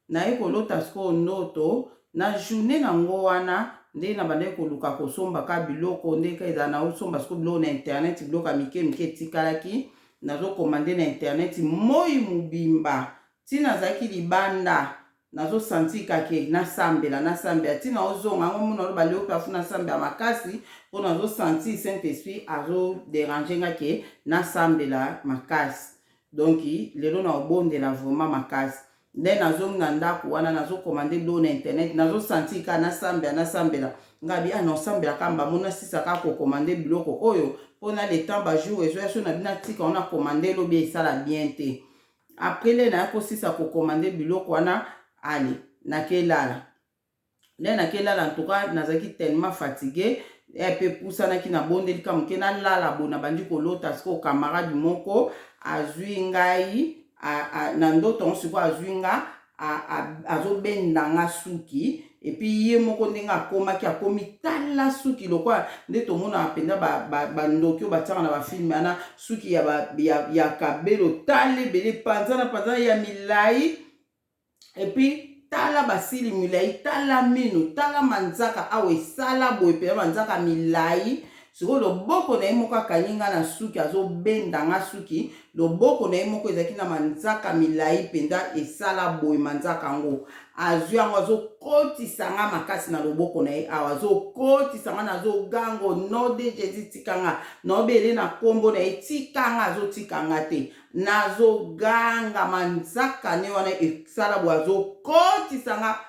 naye kolota sikoyo ndoto na journée nango wana, nde na bandaki koluka kosombaka biloko, ndenge ezala na osomba sikoyo biloko na internet, biloko ya mike mike etikalaki, nazocommander na internet moi mobimba. Ntina azalaki libanda, nazosentir kake nasambela, nasambela. Ntina ozonga yango, mona oloba leo mpe afu nasambela makasi, mpo nazosentir Saint Esprit azodéranger nga ke nasambela makasi. Donc lelo na obondela vraiment makasi. Nde nazongi na ndako wana, nazocommander biloko na internet, nazosentir kaka nasambela, nasambela. Ngabi ah, nasambela kaka mbamo, nasisa kaka kocommander biloko oyo, mpona le temps bajour ezoya so na bino, atika wana commander elobi esala bien te. Après le naya kosisa kocommander biloko wana, ale nakelala. Nde nakelala, en tout cas nazalaki tellement fatigué mpe pusanaki, nabondeli ka moke, nalala. Boye nabandi kolota sikoyo camarade moko azwi ngai na ndoto yango. Sikoyo azwi nga, azobenda nga suki. Et puis ye moko ndenge akomaki, akomi tala suki lokola nde tomonaka mpenza bandoki oyo batiaka na bafilms wana, suki ya kabelo, tala ebele, panzana panzana, ya milai. Et puis tala basili milai, tala mino, tala manzaka awa esala boye mpenza, manzaka milai. Sikoyo loboko na ye moko akangi nga na suki, azobenda nga suki. Loboko na ye moko ezalaki na manzaka milai mpenza, esala boye. Manzaka yango azwi yango, azokotisa nga makasi na loboko na ye awa, azokotisa nga, nazoganga: "Nom de Jésus, tika nga!" Naobele na nkombo na ye: "Tika nga!" Azotika nga te, nazoganga. Manzaka ne wana esala boye, azokotisa nga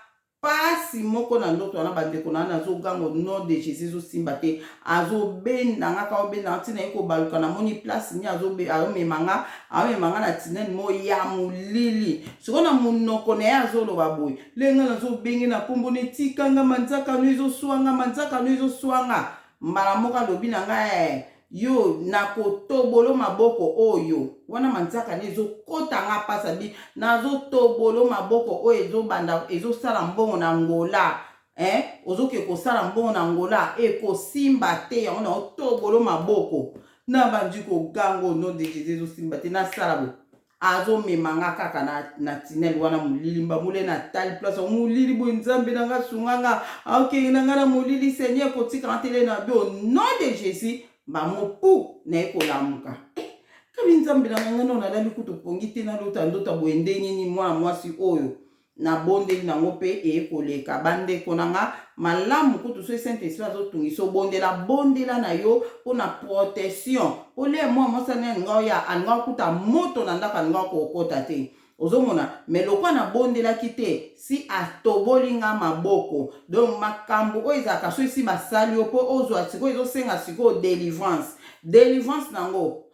pasi moko na ndoto wana. Bandeko na wana, azoganga: "Nom de Jésus!" Ezosimba te, azobenda nga kaka, obenda nga ntina ye kobaluka. Namoni place nini azomema nga, azomema nga na tunnel mo ya molili. Sikoyo na monoko na ye azoloba boye lenga, nazobenge na nkombo na: "Etikanga, manzaka no ezoswanga, manzaka no ezoswanga." Mbala moko alobi na ngai: "Yo, nakotobolo maboko oyo wana." Manzaka ne ezokɔta nga mpasi, abi nazotobolo maboko oyo ezobanda ezosala mbongo na Ngola, eh? Ozoke kosala mbongo na Ngola, ekosimba te. Yango na otobolo maboko, nabandi koganga: "Nom de Jésus!" Ezosimba te, nasala bo, azomema nga kaka na tunnel wana, molili mbamule. Natali place molili boye, Nzambe na nga, sunga nga, akokenge na nga na molili, Seigneur, kotikanga tele na bi. Au nom de Jésus, bamopu naye kolamuka, eh, kabi Nzambe na nga, nga nalali kutu pongi te, nalota ndota boye ndenge nini? Mwana mwasi oyo nabondeli nango mpe eye koleka. Bandeko na nga, malamu kutu so Saint Esprit azotungisa, obondela, bondela na yo mpona protection. Olia mwa mwasi ani alinga oya, alinga okuta moto na ndako, alinga kokota te, ozomona. Mais lokwa nabondelaki te, si atoboli nga maboko. Donc makambo oyo ezalaka so esi basali yo mpo ozwa, sikoyo ezosenga sikoyo délivrance. Délivrance nango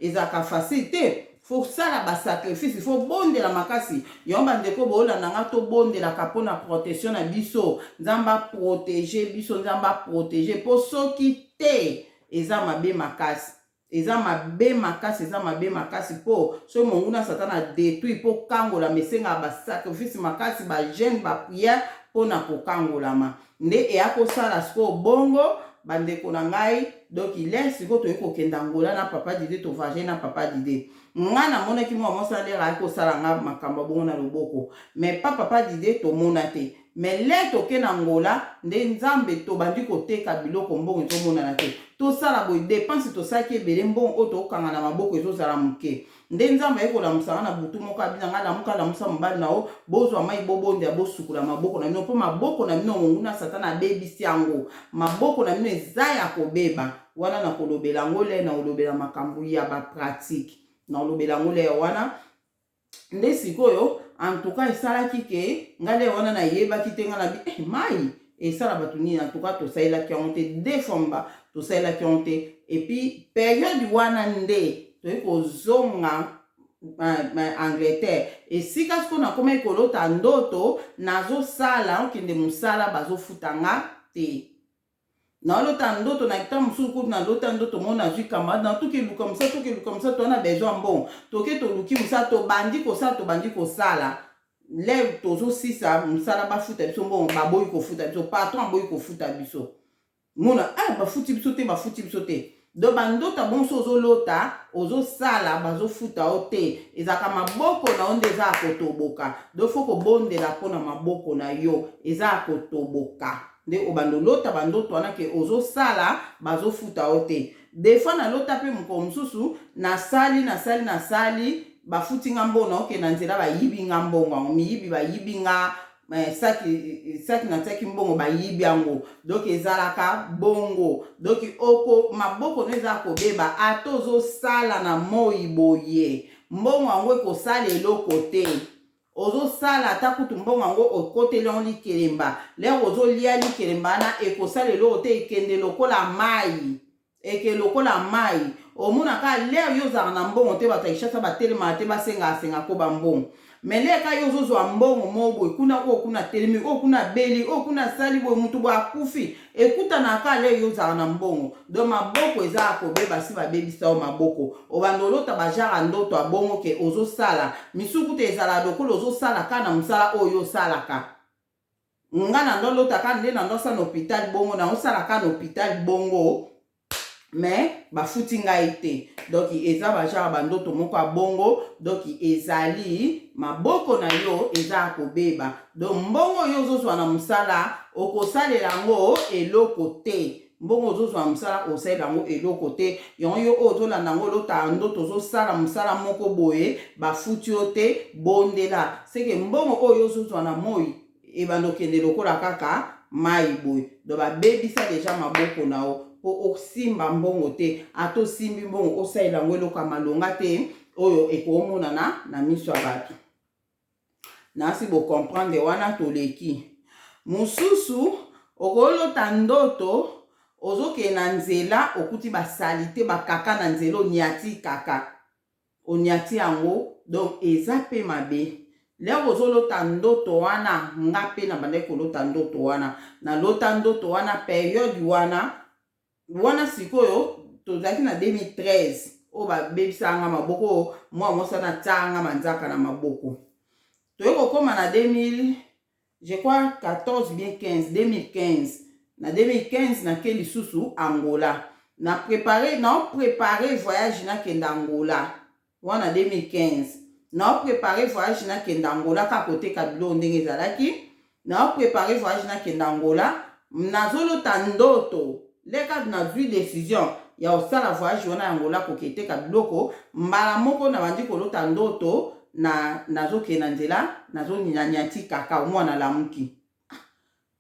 ezalaka facile te, faut sala basacrifice, faut bondela makasi. Yango bandeko boolanda nga, tobondelaka mpona protection na biso. Nzambe aprotéger biso, Nzambe aprotéger, mpo soki te eza mabe makasi, eza mabe makasi, eza mabe makasi. Mpo soki monguna Satana adétruire, mpo kangolama esengaka basacrifice makasi, bajeûne, baprière mpona kokangolama. Nde eya kosala sikoyo bongo, bandeko na ngai. Donc ile sikoyo toyei kokenda Ngola na papa Dide, tovoyage na papa Dide. Nga namonaki mwa mwasi alere ayaki kosala nga makambo bongo na loboko, mais pa papa Dide tomona te. Mais le toke na Ngola nde Nzambe, tobandi koteka biloko, mbongo ezomonana te. Tosala boye, dépense tosalaki ebele, mbongo oyo tokokanga na maboko ezozala moke. Nde Nzambe aye kolamusanga na butu moko, abina nga: "Lamuka, lamusa mobali na yo, bozwa mai, bobondela, bosukola maboko na bino, mpo maboko na bino monguna Satana abebisi yango, maboko na bino eza ya kobeba." Wana na kolobela yango le, na kolobela makambo ya bapratique, na kolobela yango le wana. Nde sikoyo en tout cas esalaki ke ngai le wana nayebaki te. Ngai nabi eh, mai esala bato nini? En tout cas tosalelaki yango te, deux fois mba tosalelaki yango te. Et puis période wana nde toyei kozonga Angleterre, esika sikoyo nakomaki kolota ndoto nazosala, okende mosala, bazofuta nga te. Naolota ndoto na ta mosusu kutu, nalota ndoto mo nazwi camarade na tokeluka mosala, tokeluka mosala, toza na besoin mbongo. Toke, toluki mosala, tobandi kosala, tobandi kosala. Le tozosisa mosala, bafuta biso mbongo, baboyi kofuta biso. Patron aboyi kofuta biso. Mona, ah, bafuti biso te, bafuti biso te. Donc bandota bonso ozolota ozosala, bazofuta yo te, ezalaka maboko na yo nde eza ya kotoboka. Donc faut kobondela mpona maboko na yo eza ya kotoboka. Nde obanda olota bandoto wana ke ozosala, bazofuta yo te. Des fois nalota mpe mokolo mosusu nasali, nasali, nasali, bafuti nga mbongo, naokende na nzela, bayibi nga mbongo yango. Miyibi bayibi nga saki, saki natiaki mbongo, bayibi yango. Donc ezalaka bongo. Donc oko maboko no eza kobeba, ata ozosala na moi boye, mbongo yango ekosala eloko te. Ozosala, ata kutu mbongo yango okoteli yango likelemba, lere ozolia likelemba wana, ekosala eloko te, ekende lokola mai, eke lokola mai. Omonaka lere yo ozalaka na mbongo te, bato ya Kinshasa batelemaka te, basengaka senga ko bambongo. Mais lere ka yo ozozwa mbongo moko boye kuna, oyo kuna telemi, oyo kuna beli, oyo kuna asali boye, mutu boye akufi, ekutanaka lere yo ozalaka na mbongo. Donc maboko eza ya kobeba, si babebisa yo maboko. Obanda olota bajara ndoto abongo ke ozosala misuku te, ezala lokola ozosala kaka na mosala oyo osalaka. Nga na ndo lota kaka nde na ndosala na hôpital bongo, naosala kaka na hôpital bongo, mais bafuti ngai te. Donc eza bagenre bandoto moko ya bongo. Donc ezali maboko na yo eza ya kobeba. Donc mbongo oyo ozozwa na mosala, okosalela yango eloko te. Mbongo ozozwa na mosala, osalela yango eloko te. Yango yo oyo ozolanda yango, olotaka ndoto ozosala mosala moko boye, bafuti yo te, bondela seke mbongo oyo ozozwa na moi ebanda okende lokola kaka mai boye. Donc babebisa déjà maboko na yo mpo osimba mbongo te. Ata osimbi mbongo, osalela yango eloko ya malonga te oyo ekomonana na miso ya bato. Nasi bocomprendre wana. Toleki mosusu. Okolota ndoto ozokende na nzela, okuti basali te, bakaka na nzela, oniati kaka, oniati yango. Donc eza mpe mabe lere ozolota ndoto wana. Nga mpe na bandaki kolota ndoto wana, nalota ndoto wana période wana wana. Sikoyo tozalaki na 2013 oyo babebisaka nga maboko, oyo mwa mwasi wana atiaka nga manzaka na maboko. Toyei kokóma na 2000, je crois 14 bien 15, 2015. Na 2015 nake lisusu Angola, na préparé, nao préparé voyage, nakende Angola wana 2015. Nao préparé voyage, nakende Angola kaka koteka biloko ndenge ezalaki. Nao préparé voyage, nakende Angola. Nazolota ndoto leka nazwi décision ya kosala voyage wana ya Angola, koketeka biloko. Mbala moko nabandi kolota ndoto na nazokende na nzela, nazonyanyati kaka mwana. Lamuki, ah,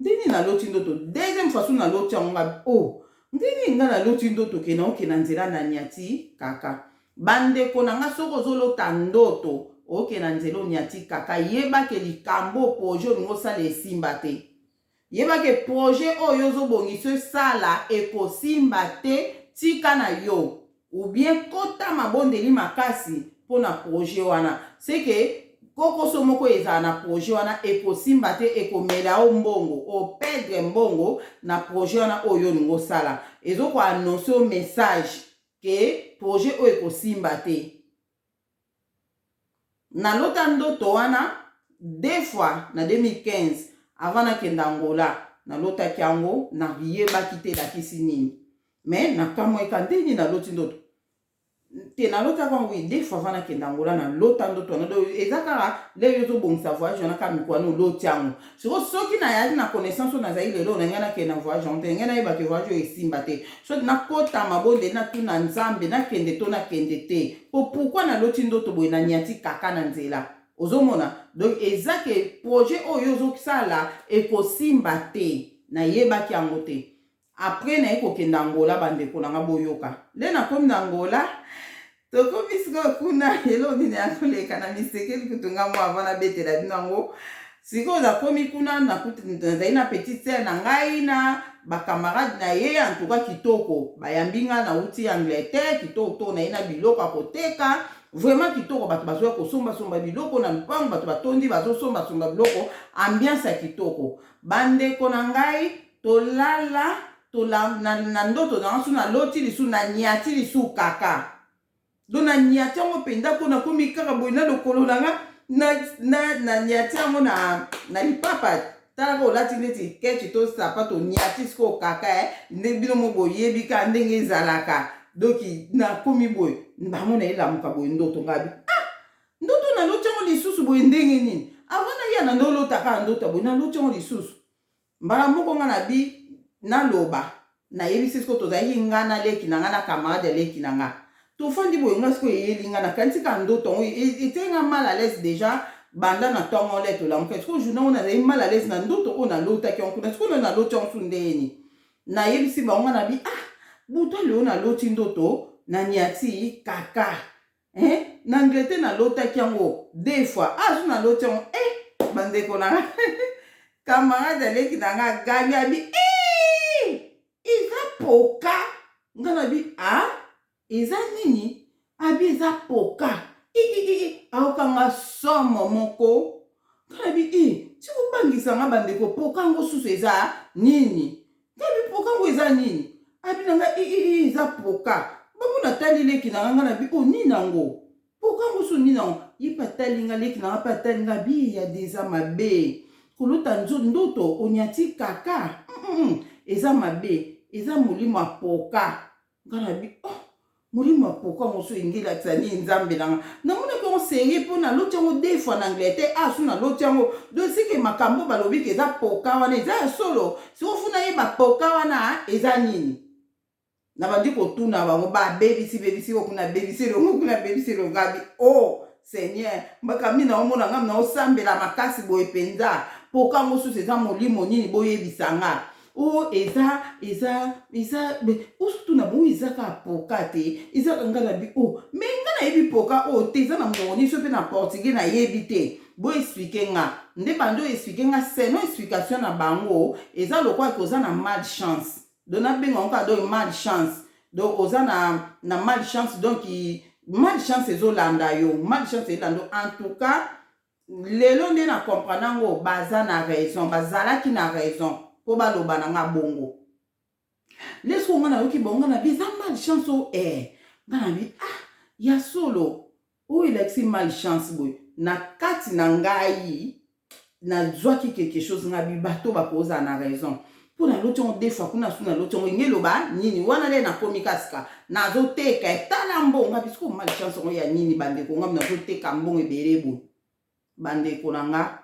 ndeni naloti ndoto deuxième fois so naloti yango nga o oh, ndeni nga naloti ndoto ke naokende na nzela, nanyati kaka. Bandeko na nga, soki ozolota ndoto okende na nzela, onyati kaka, yebake likambo, projet olingi osala esimba te. Yebake projet oyo ozobongisa esala ekosimba te. Tika na yo ou bien kota mabondeli makasi mpona projet wana. Seke kokoso moko ezala na projet wana, ekosimba te, ekomela yo mbongo, operdre mbongo na projet wana oyo olingi osala. Ezokoannonce yo message ke projet oyo ekosimba te. Nalota ndoto wana deux fois na 2015 avant nakende Angola. Nalotaki yango, nayebaki te elakisi nini, mais nakamweka ndeni naloti ndoto te. Nalotaka yango, oui, deux fois avant nakende Angola nalota ndoto wana. Donc eza kaka lelo ozobongisa voyage wana, kaka mikolo wana oloti yango. Siko soki nayaki na connaissance oyo nazali lelo na ngai, nakende na voyage yango te. Ngai nayebaki voyage oyo esimba te. Soki nakota mabondeli, natuna Nzambe, nakende to nakende te, po pourquoi naloti ndoto boye, nanyati kaka na nzela? Ozomona, donc eza ke projet oyo ozosala ekosimba te. Nayebaki yango te. Après naye kokende Angola. Bandeko na nga, boyoka nde nakomi na Angola. Tokomi sikoyo kuna, eloko nini ya koleka na misekeli kutu nga mo avant nabetela bino yango. Sikoyo nakomi kuna, nazali na petite sœur na ngai na bacamarade na ye. En tout cas kitoko, bayambi nga. Nauti Angleterre, kitoko to naye na biloko ya koteka, vraiment kitoko. Bato bazoya kosombasomba biloko na lupango, bato batondi, bazosombasomba biloko, ambiance ya kitoko. Bandeko na ngai, tolala tola, na ndoto nanga so naloti lisu, nanyati lisu kaka. Donc nanyati yango mpenza mpo nakomi kaka boye na lokolo na nga, nanyati yango na lipapa. Talaka, olati neti keche to sapato, onyati sikoyo kaka nde bino mo boyebi kaka ndenge ezalaka. Donc nakomi boye, bango nayelamuka boye, ndoto ngabi, ah, ndoto naloti yango lisusu boye ndenge nini? Avant naya na ndolota kaka ndoto boye, naloti yango lisusu. Mbala moko nga na bi naloba, nayebisi sikoyo, tozalaki nga na leki na nga na camarade ya leki na nga, tofandi boye. Nga sikoyo eyeli nga, nakanisi kaka ndoto yango etie nga mal à l'aise déjà banda na ntongo le tolamuka. Sikoyo journée yango nazali mal à l'aise na ndoto oyo nalotaki yango kuna. Sikoyo naloti yango su ndeni, nayebisi bango, nga na bi, ah, butu lelo naloti ndoto nanyati kaka, hein? Na Angleterre nalotaki yango deux fois, ah, so naloti yango eh, bandeko na nga, camarade aleki na nga agangi, abi eh, eza poka. Nga na bi, ah, eza nini? Abi eza poka. Aokanga somo moko. Nga na bi, i ti kobangisa nga. Bandeko, poka yango susu eza nini? Nga bi, poka yango eza nini? Abi na nga, i eza poka. Bango natali leki na nga, nga na bi, o nini yango, poka yango so nini yango? Ye mpe atali nga, leki na nga mpe atali nga, bi ya deza mabe. Kolota ndoto onyati kaka eza mabe, eza molimo ya poka. Nga na bi, oh, molimo ya poka yango so elingi elakisa nini? Nzambe na nga, namonaki yango sérieux mpo naloti yango deux fois na Angleterre. Ah, so naloti yango, donc sike makambo balobi ke eza poka wana eza ya solo. Siko funa yeba poka wana eza nini. Nabandi kotuna bango, babebisi bebisi oyo kuna, bebisi elongo kuna, bebisi elongo. Abi, oh Seigneur, makambo nini naomona? Ngam naosambela makasi boye mpenza, poka yango susu eza molimo nini? Boyebisa nga. O eza osutuna bongo, eza kaka poka te, eza nga na bi. O mais nga nayebi poka oyo te, eza na monoko nini? So mpe na portugais nayebi te, boexpliquer nga. Nde bandi oexpliquer nga, selon explication na bango, eza lokola oza na malchance. Donc nabenga yango kaka donc malchance. Donc oza na malchance, donc malchance ezolanda yo, malchance ezolanda yo. En tout cas, lelo nde na comprendre yango, baza na raison, bazalaki na raison mpo baloba na nga bongo. Lesko nga nayoki bongo, nga na bi eza malchance. O eh, nga na bi, ah, ya solo, oyo elakisi malchance boye. Na kati na ngai nazwaki quelque chose, nga bi bato bakozala na raison mpo naloti yango deux fois kuna. Su naloti yango, inge eloba nini wana? Le nakomi kasika nazoteka, etala mbongo, nga bisiko malchance yango ya nini? Bandeko, nga nazoteka mbongo ebele boye. Bandeko na nga,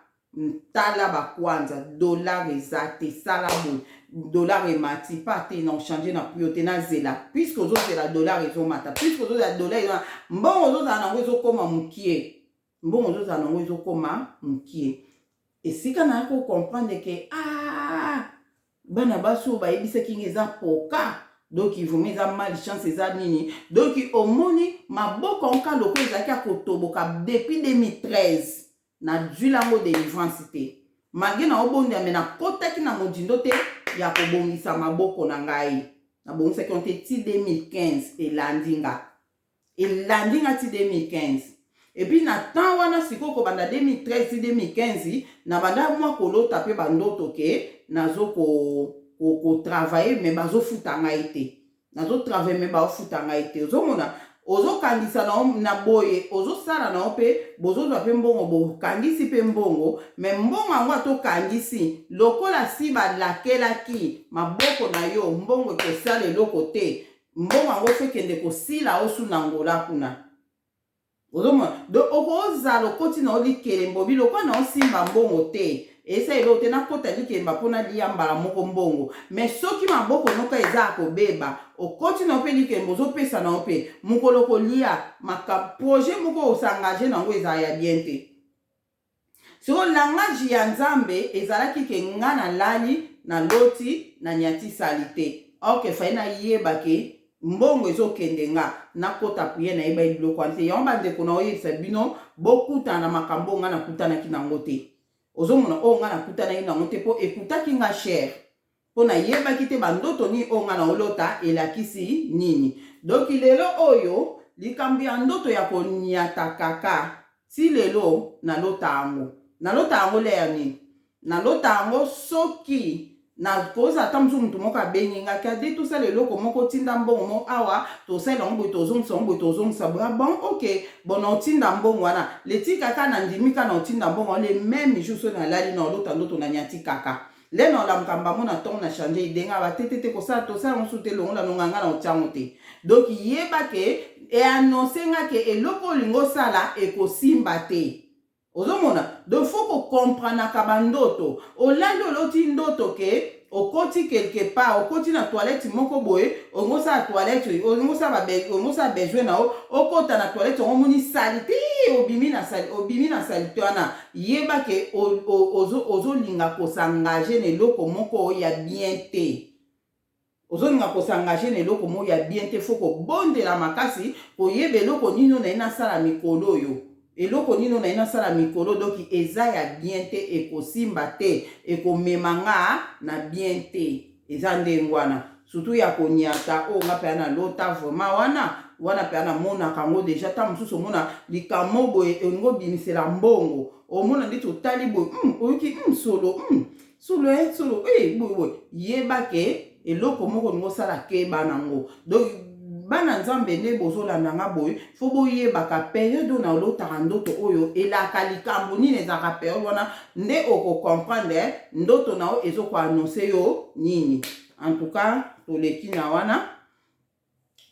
tala bakwanza, dollar eza te, sala boye, dollar emati pa te, na ochange na puyo te, nazela. Puisque ozozela dollar ezomata, puisque ozozela dollar ezomata, mbongo ozozala nango ezokóma mokie, mbongo ozozala nango ezokóma mokie. Esika naya kocomprendre ke, ah, bana basi oyo bayebisaki nga eza poka, donc vraiment eza malchance, eza nini? Donc omoni maboko nka loko ezalaki ya kotoboka depuis 2013, nazwila yango délivrance te, malgré na obondela, me nakɔtaki na modindo te ya kobongisa maboko na ngai. Nabongisaki yango te ti 2015. Elandi nga, elandi nga ti 2015. Et puis na temps wana sikoyo, kobanda 2013 ti 2015, nabanda mwa kolota mpe bandoto ke nazo kotravailler ko, ko mais bazofuta ngai te. Nazotravailler mais baofuta ngai te. Ozomona, ozokangisa na, na boye, ozosala na yo mpe bozozwa mpe mbongo, bokangisi mpe mbongo, mais mbongo yango atokangisi lokola si balakelaki maboko na yo, mbongo ekosala eloko te. Mbongo yango faut ekende kosila osu na ngola kuna. Ozomona, donc okozala okoti na yo likelemba, obi lokola na osimba mbongo te, esa eloko te, nakota likelemba mpo nalia mbala moko mbongo. Mais soki maboko noka eza ya kobeba, okoti na yo mpe likelemba, ozopesa na yo mpe mokolo kolia maka projet moko osengage nango ezala ya bien te. Siko langage ya Nzambe ezalaki ke nga nalali, naloti nanyati sali te, or ke fai nayeba ke mbongo ezokende. Nga nakota prière, nayeba ye biloko wana te. Yango bandeko, na oyebisa bino, bokutana na makambo oyo nga nakutanaki nango te. Ozomona, oyo nga nakutanaki nango te, mpo ekutaki nga cher, mpo nayebaki te bandoto nini oyo nga naolota elakisi nini. Donc lelo oyo, likambo ya ndoto ya koniata kaka, ti lelo nalota yango. Nalota yango leya nini? Nalota yango soki nakozala ata mosusu motu moko abengi nga ke ade tosala eloko moko, tinda mbongo moko awa, tosala yango boye, tozongisa yango boye, tozongisa boye. Ah bon, ok, bon, na otinda mbongo wana leti kaka, nandimi kaka na otinda mbongo wana. Le même jour, so nalali, na olota ndoto nanyati kaka. Le na olamuka mbango na ntongo, na change idée, nga batetete kosala, tosala mosusu te, longola nonga nga na otiango te. Donc yeba ke eannonce nga ke eloko olingi osala ekosimba te. Ozomona, donc faut kocomprenaka bandoto. Olali, oloti ndoto ke okoti quelque part, okoti na toilette moko boye, olingi osala toilette, olingi osala besoin na yo, okota na toilette yango, omoni saleté, obimi na saleté wana. Yeba ke ozolinga kosengage na eloko moko ya bien te, ozolinga kosengage na eloko moko ya bien te. Faut kobondela makasi, koyeba eloko nini oyo naye nasala mikolo oyo, eloko nini oyo naye nasala mikolo. Donc eza ya bien te, ekosimba te, ekomema nga na bien te. Eza ndenge wana, surtout ya koniata oyo nga mpe nalota vraiment wana. Wana mpe namonaka yango déjà. Ta mosusu omona likambo boye, olingi obimisela mbongo, omona ndeti otali boye, oyoki solo, solo e solo e boye boye. Yeba ke eloko moko olingi osala, keba nango. Donc Bana Nzambe, nde bozolanda nga boye, faut boyebaka période oyo nalotaka ndoto oyo elaka likambo nini. Ezalaka période wana nde okocomprendre ndoto na yo ezokoannoncer yo nini. En tout cas, toleki na wana.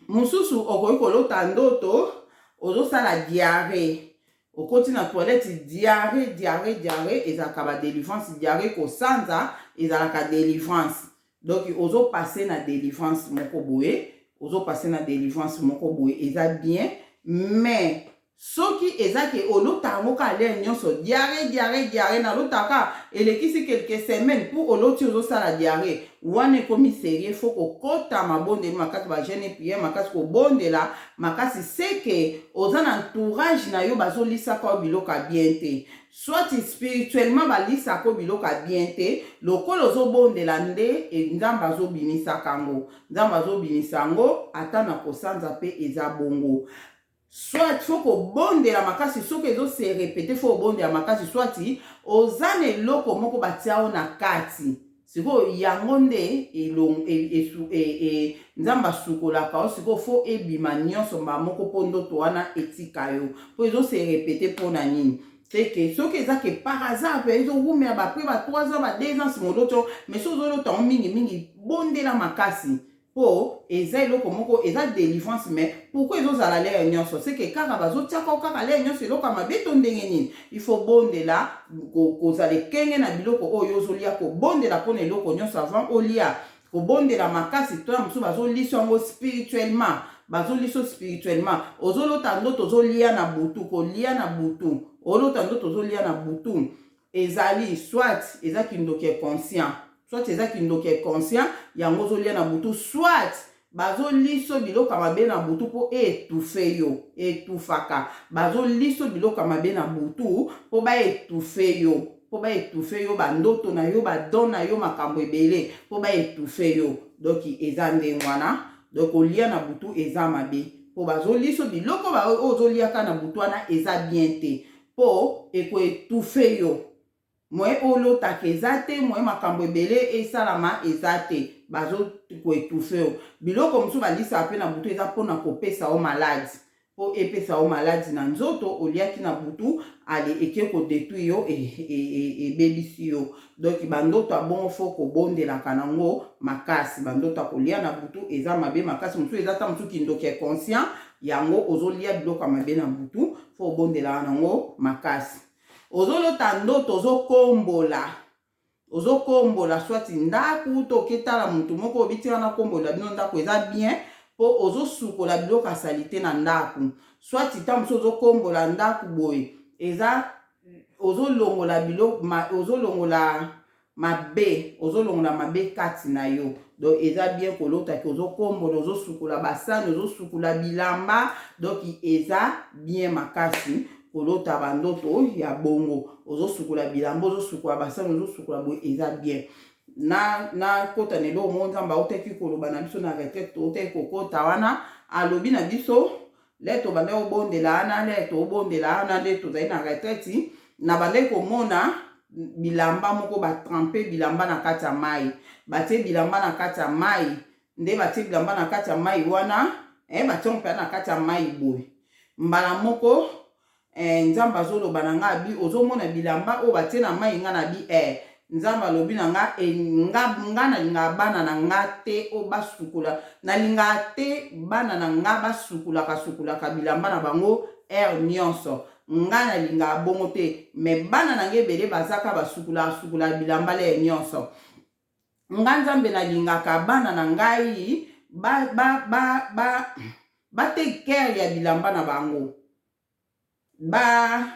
Mosusu, okoki kolota ndoto ozosala diarrhée, okoti na toilette, diarrhée, diarrhée, diarrhée. Ezalaka badélivrance. Diarrhée, kosanza, ezalaka délivrance. Donc ozopasser na délivrance moko boye, ozopasser na délivrance moko boye, eza bien. Mais soki eza ke olota yango kaka l'heure nyonso, diarrhée, diarrhée, diarrhée, nalotaka elekisi quelques semaines mpo oloti ozosala diarrhée, wana ekomi sérieux. Faut kokɔta mabondeli makasi, bajeûne, prière makasi, kobondela makasi. Seke oza na entourage na yo, bazolisaka yo biloko ya bien te, soit spirituellement balisaka yo biloko ya bien te. Lokola ozobondela nde Nzambe azobimisaka yango, Nzambe azobimisa yango. Ata na kosanza mpe eza bongo. Soit faut kobondela makasi. Soki ezose répéter, faut kobondela makasi. Soit oza na eloko moko batia yo na kati. Sikoyo yango nde Nzambe asukolaka yo. Sikoyo faut ebima nyonso mbala moko mpo ndoto wana etika yo, mpo ezose répéter. Mpona nini? Seke soki eza ke par hasard mpe ezowumela baprès ba 3 ans, ba 2 ans nsima oloti yo, mais soki ozolota yango mingimingi, bondela makasi, mpo eza eloko moko eza délivrance. Mais pourquoi ezozala l'heure nyonso? Seke kaka bazotiaka kaka l'heure nyonso eloko ya mabe to ndenge nini? Il faut bondela, kozala ekenge na biloko oyo ozolia, kobondela mpona eloko nyonso avant olia, kobondela makasi. To ya mosusu bazolisa yango spirituellement, bazolisa spirituellement. Ozolota ndoto ozolia na butu, kolia na butu, olota ndoto ozolia na butu, ezali soit eza kindoki inconscient, soit eza kindoki inconscient yango ozolia na butu, soit bazoliso biloko ya mabe na butu mpo étouffer yo. Etufaka, bazoliso biloko ya mabe na butu mpo baétouffer yo, mpo baétouffer yo bandoto na yo, badon na yo, makambo ebele, mpo baétouffer yo. Donc eza ndenge wana. Donc kolia na butu eza mabe mpo bazoliso biloko oyo ozoliaka na butu wana eza bien te, mpo ekoétouffer yo. Moye olotaka eza te, moye makambo ebele esalama eza te, bazokoétouffer yo. Biloko mosusu balisaka mpe na butu eza mpona kopesa yo maladi, mpo epesa yo maladi na nzoto. Oliaki na butu, ale eke kodétruire yo, ebebisi yo. Donc bandoto ya bongo, faut kobondelaka nango makasi. Bandoto ya kolia na butu eza mabe makasi. Mosusu eza ta mosusu kindoki inconscient yango ozolia biloko ya mabe na butu, faut obondelaka nango makasi. Ozolota ndoto ozokombola, ozokombola soit ndako to oketala motu moko obiti wana, kombola bino ndako, eza bien mpo ozosukola biloko ya saleté na ndako. Soit ta mosusu ozokombola ndako boye, eza ozolongola biloko, ozolongola mabe, ozolongola mabe kati na yo. Donc eza bien kolotaki ozokombola, ozosukola basani, ozosukola bilamba. Donc eza bien makasi kolota bandoto ya bongo, ozosukola bilamba, ozosukola basani, ozosukola boye, eza bien. Na nakota na eloko moko Nzambe autaki koloba na biso na retraite toutaki kokota wana. Alobi na biso le tobandaki kobondela wana, le tobondela wana nde tozali na retraite, na bandaki komona bilamba moko batremper bilamba na kati ya mai, batie bilamba na kati ya mai. Nde batie bilamba na kati ya mai wana, batie mpenza na kati ya mai boye. Mbala moko Nzambe azoloba na nga, abi: "Ozomona bilamba oyo batie na mai?" Nga na bi Nzambe alobi na nga nga, nga nalingaka bana na nga te oyo basukola, nalingaka te bana na nga basukulaka sukulaka bilamba na bango heure nyonso. Nga nalingaka bongo te, mais bana na nga ebele bazaka basukulaka sukulaka bilamba l'heure nyonso. Nga Nzambe nalingaka bana na ngai ba, ba, ba, ba, batake care ya bilamba na bango, ba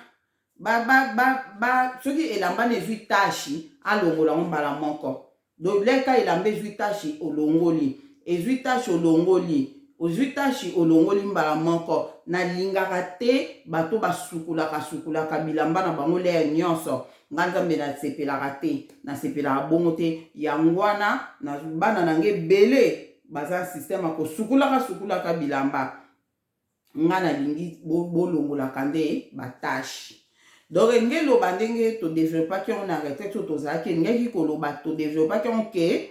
ba ba ba, ba soki elamba na ezwi tache, alongola yango mbala moko. Donc leka elamba ezwi tache, olongoli, ezwi tache, olongoli, ozwi tache, olongoli mbala moko. Nalingaka te bato basukulaka sukulaka bilamba na bango l'heure nyonso. Nga Nzambe nasepelaka te, nasepelaka bongo te. Yango wana na bana na nga ebele baza système ya kosukulaka sukulaka bilamba. Nga nalingi bolongolaka nde batache. Donc enge eloba ndenge todéveloppaki yango na retraite oyo tozalaki, elingaki koloba todéveloppaki yango ke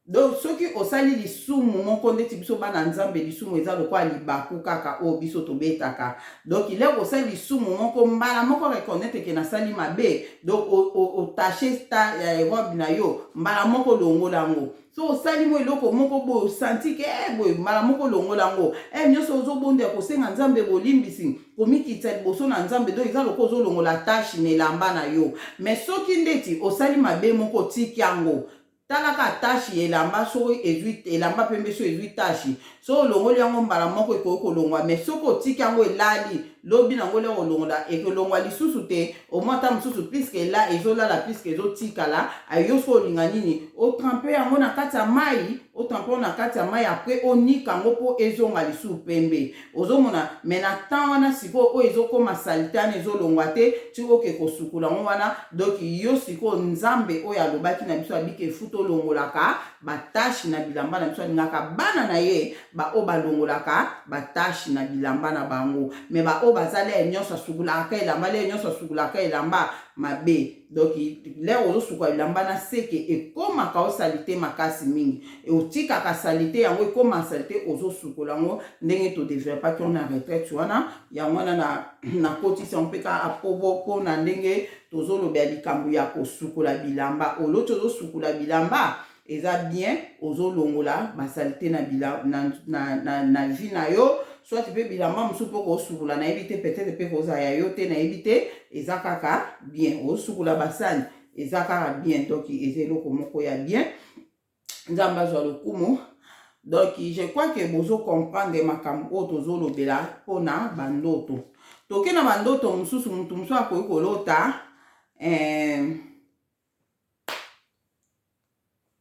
Donc soki osali lisumu moko ndeti biso bana Nzambe lisumu eza lokola libaku kaka oyo biso tobetaka. Donc l'heure osali lisumu moko mbala moko reconnaitre que nasali mabe donc o tache ta robe na yo mbala moko olongola yango. Soki osali mwa eloko moko boye osanti ke eh, boye mbala moko olongola yango. Eh, nyonso ozobondela kosenga Nzambe bolimbisi, komikitisa liboso na Nzambe donc eza lokola ozolongola tache na elamba na yo. Mais soki ndeti osali mabe moko otiki yango Tala kaka tache ya elamba soki ezui elamba pembe soki ezui tache soki olongoli yango mbala moko ekoki kolongwa mais soki otiki yango elali lobi nango lere olongola ekolongwa lisusu te omoi ata mosusu puisque ela ezolala puisque ezotikala yo soki olinga nini otrempe yango na kati ya mai otrempe yango na kati ya mai après onika yango mpo ezonga lisusu pembe Ozomona mais na temps wana sikoyo oyo ezokoma salite wana ezolongwa te ti oke kosukola yango wana donc yo sikoyo Nzambe oyo alobaki na biso abike futa olongolaka ba tache na bilamba na biso alingaka bana na ye ba oyo balongolaka ba tache na bilamba na bango mais ba oyo baza lere nyonso asukolaka elamba lere nyonso asukolaka elamba mabe Donc l'heure ozosukola bilamba na seke ekomaka o salite makasi mingi otikaka salite yango ekoma salite ozosukola yango ndenge to developaki yango na retraite wana yango wana nakotisi yango mpe kaka mpo na ndenge tozolobela likambo ya kosukola bilamba oloti ozosukola bilamba eza bien ozolongola basalite na, bila, na, na, na, na vie na yo soit mpe bilamba mosusu mpo kosukola nayebi te peut-être mpe kozala ya yo te nayebi te eza kaka bien osukola basani eza kaka bien donc eza eloko moko ya bien nzambe azwa lokumu donc je crois que bozo comprendre makambo oyo tozolobela mpona bandoto toke na bandoto mosusu motu mosusu akoki kolota eh,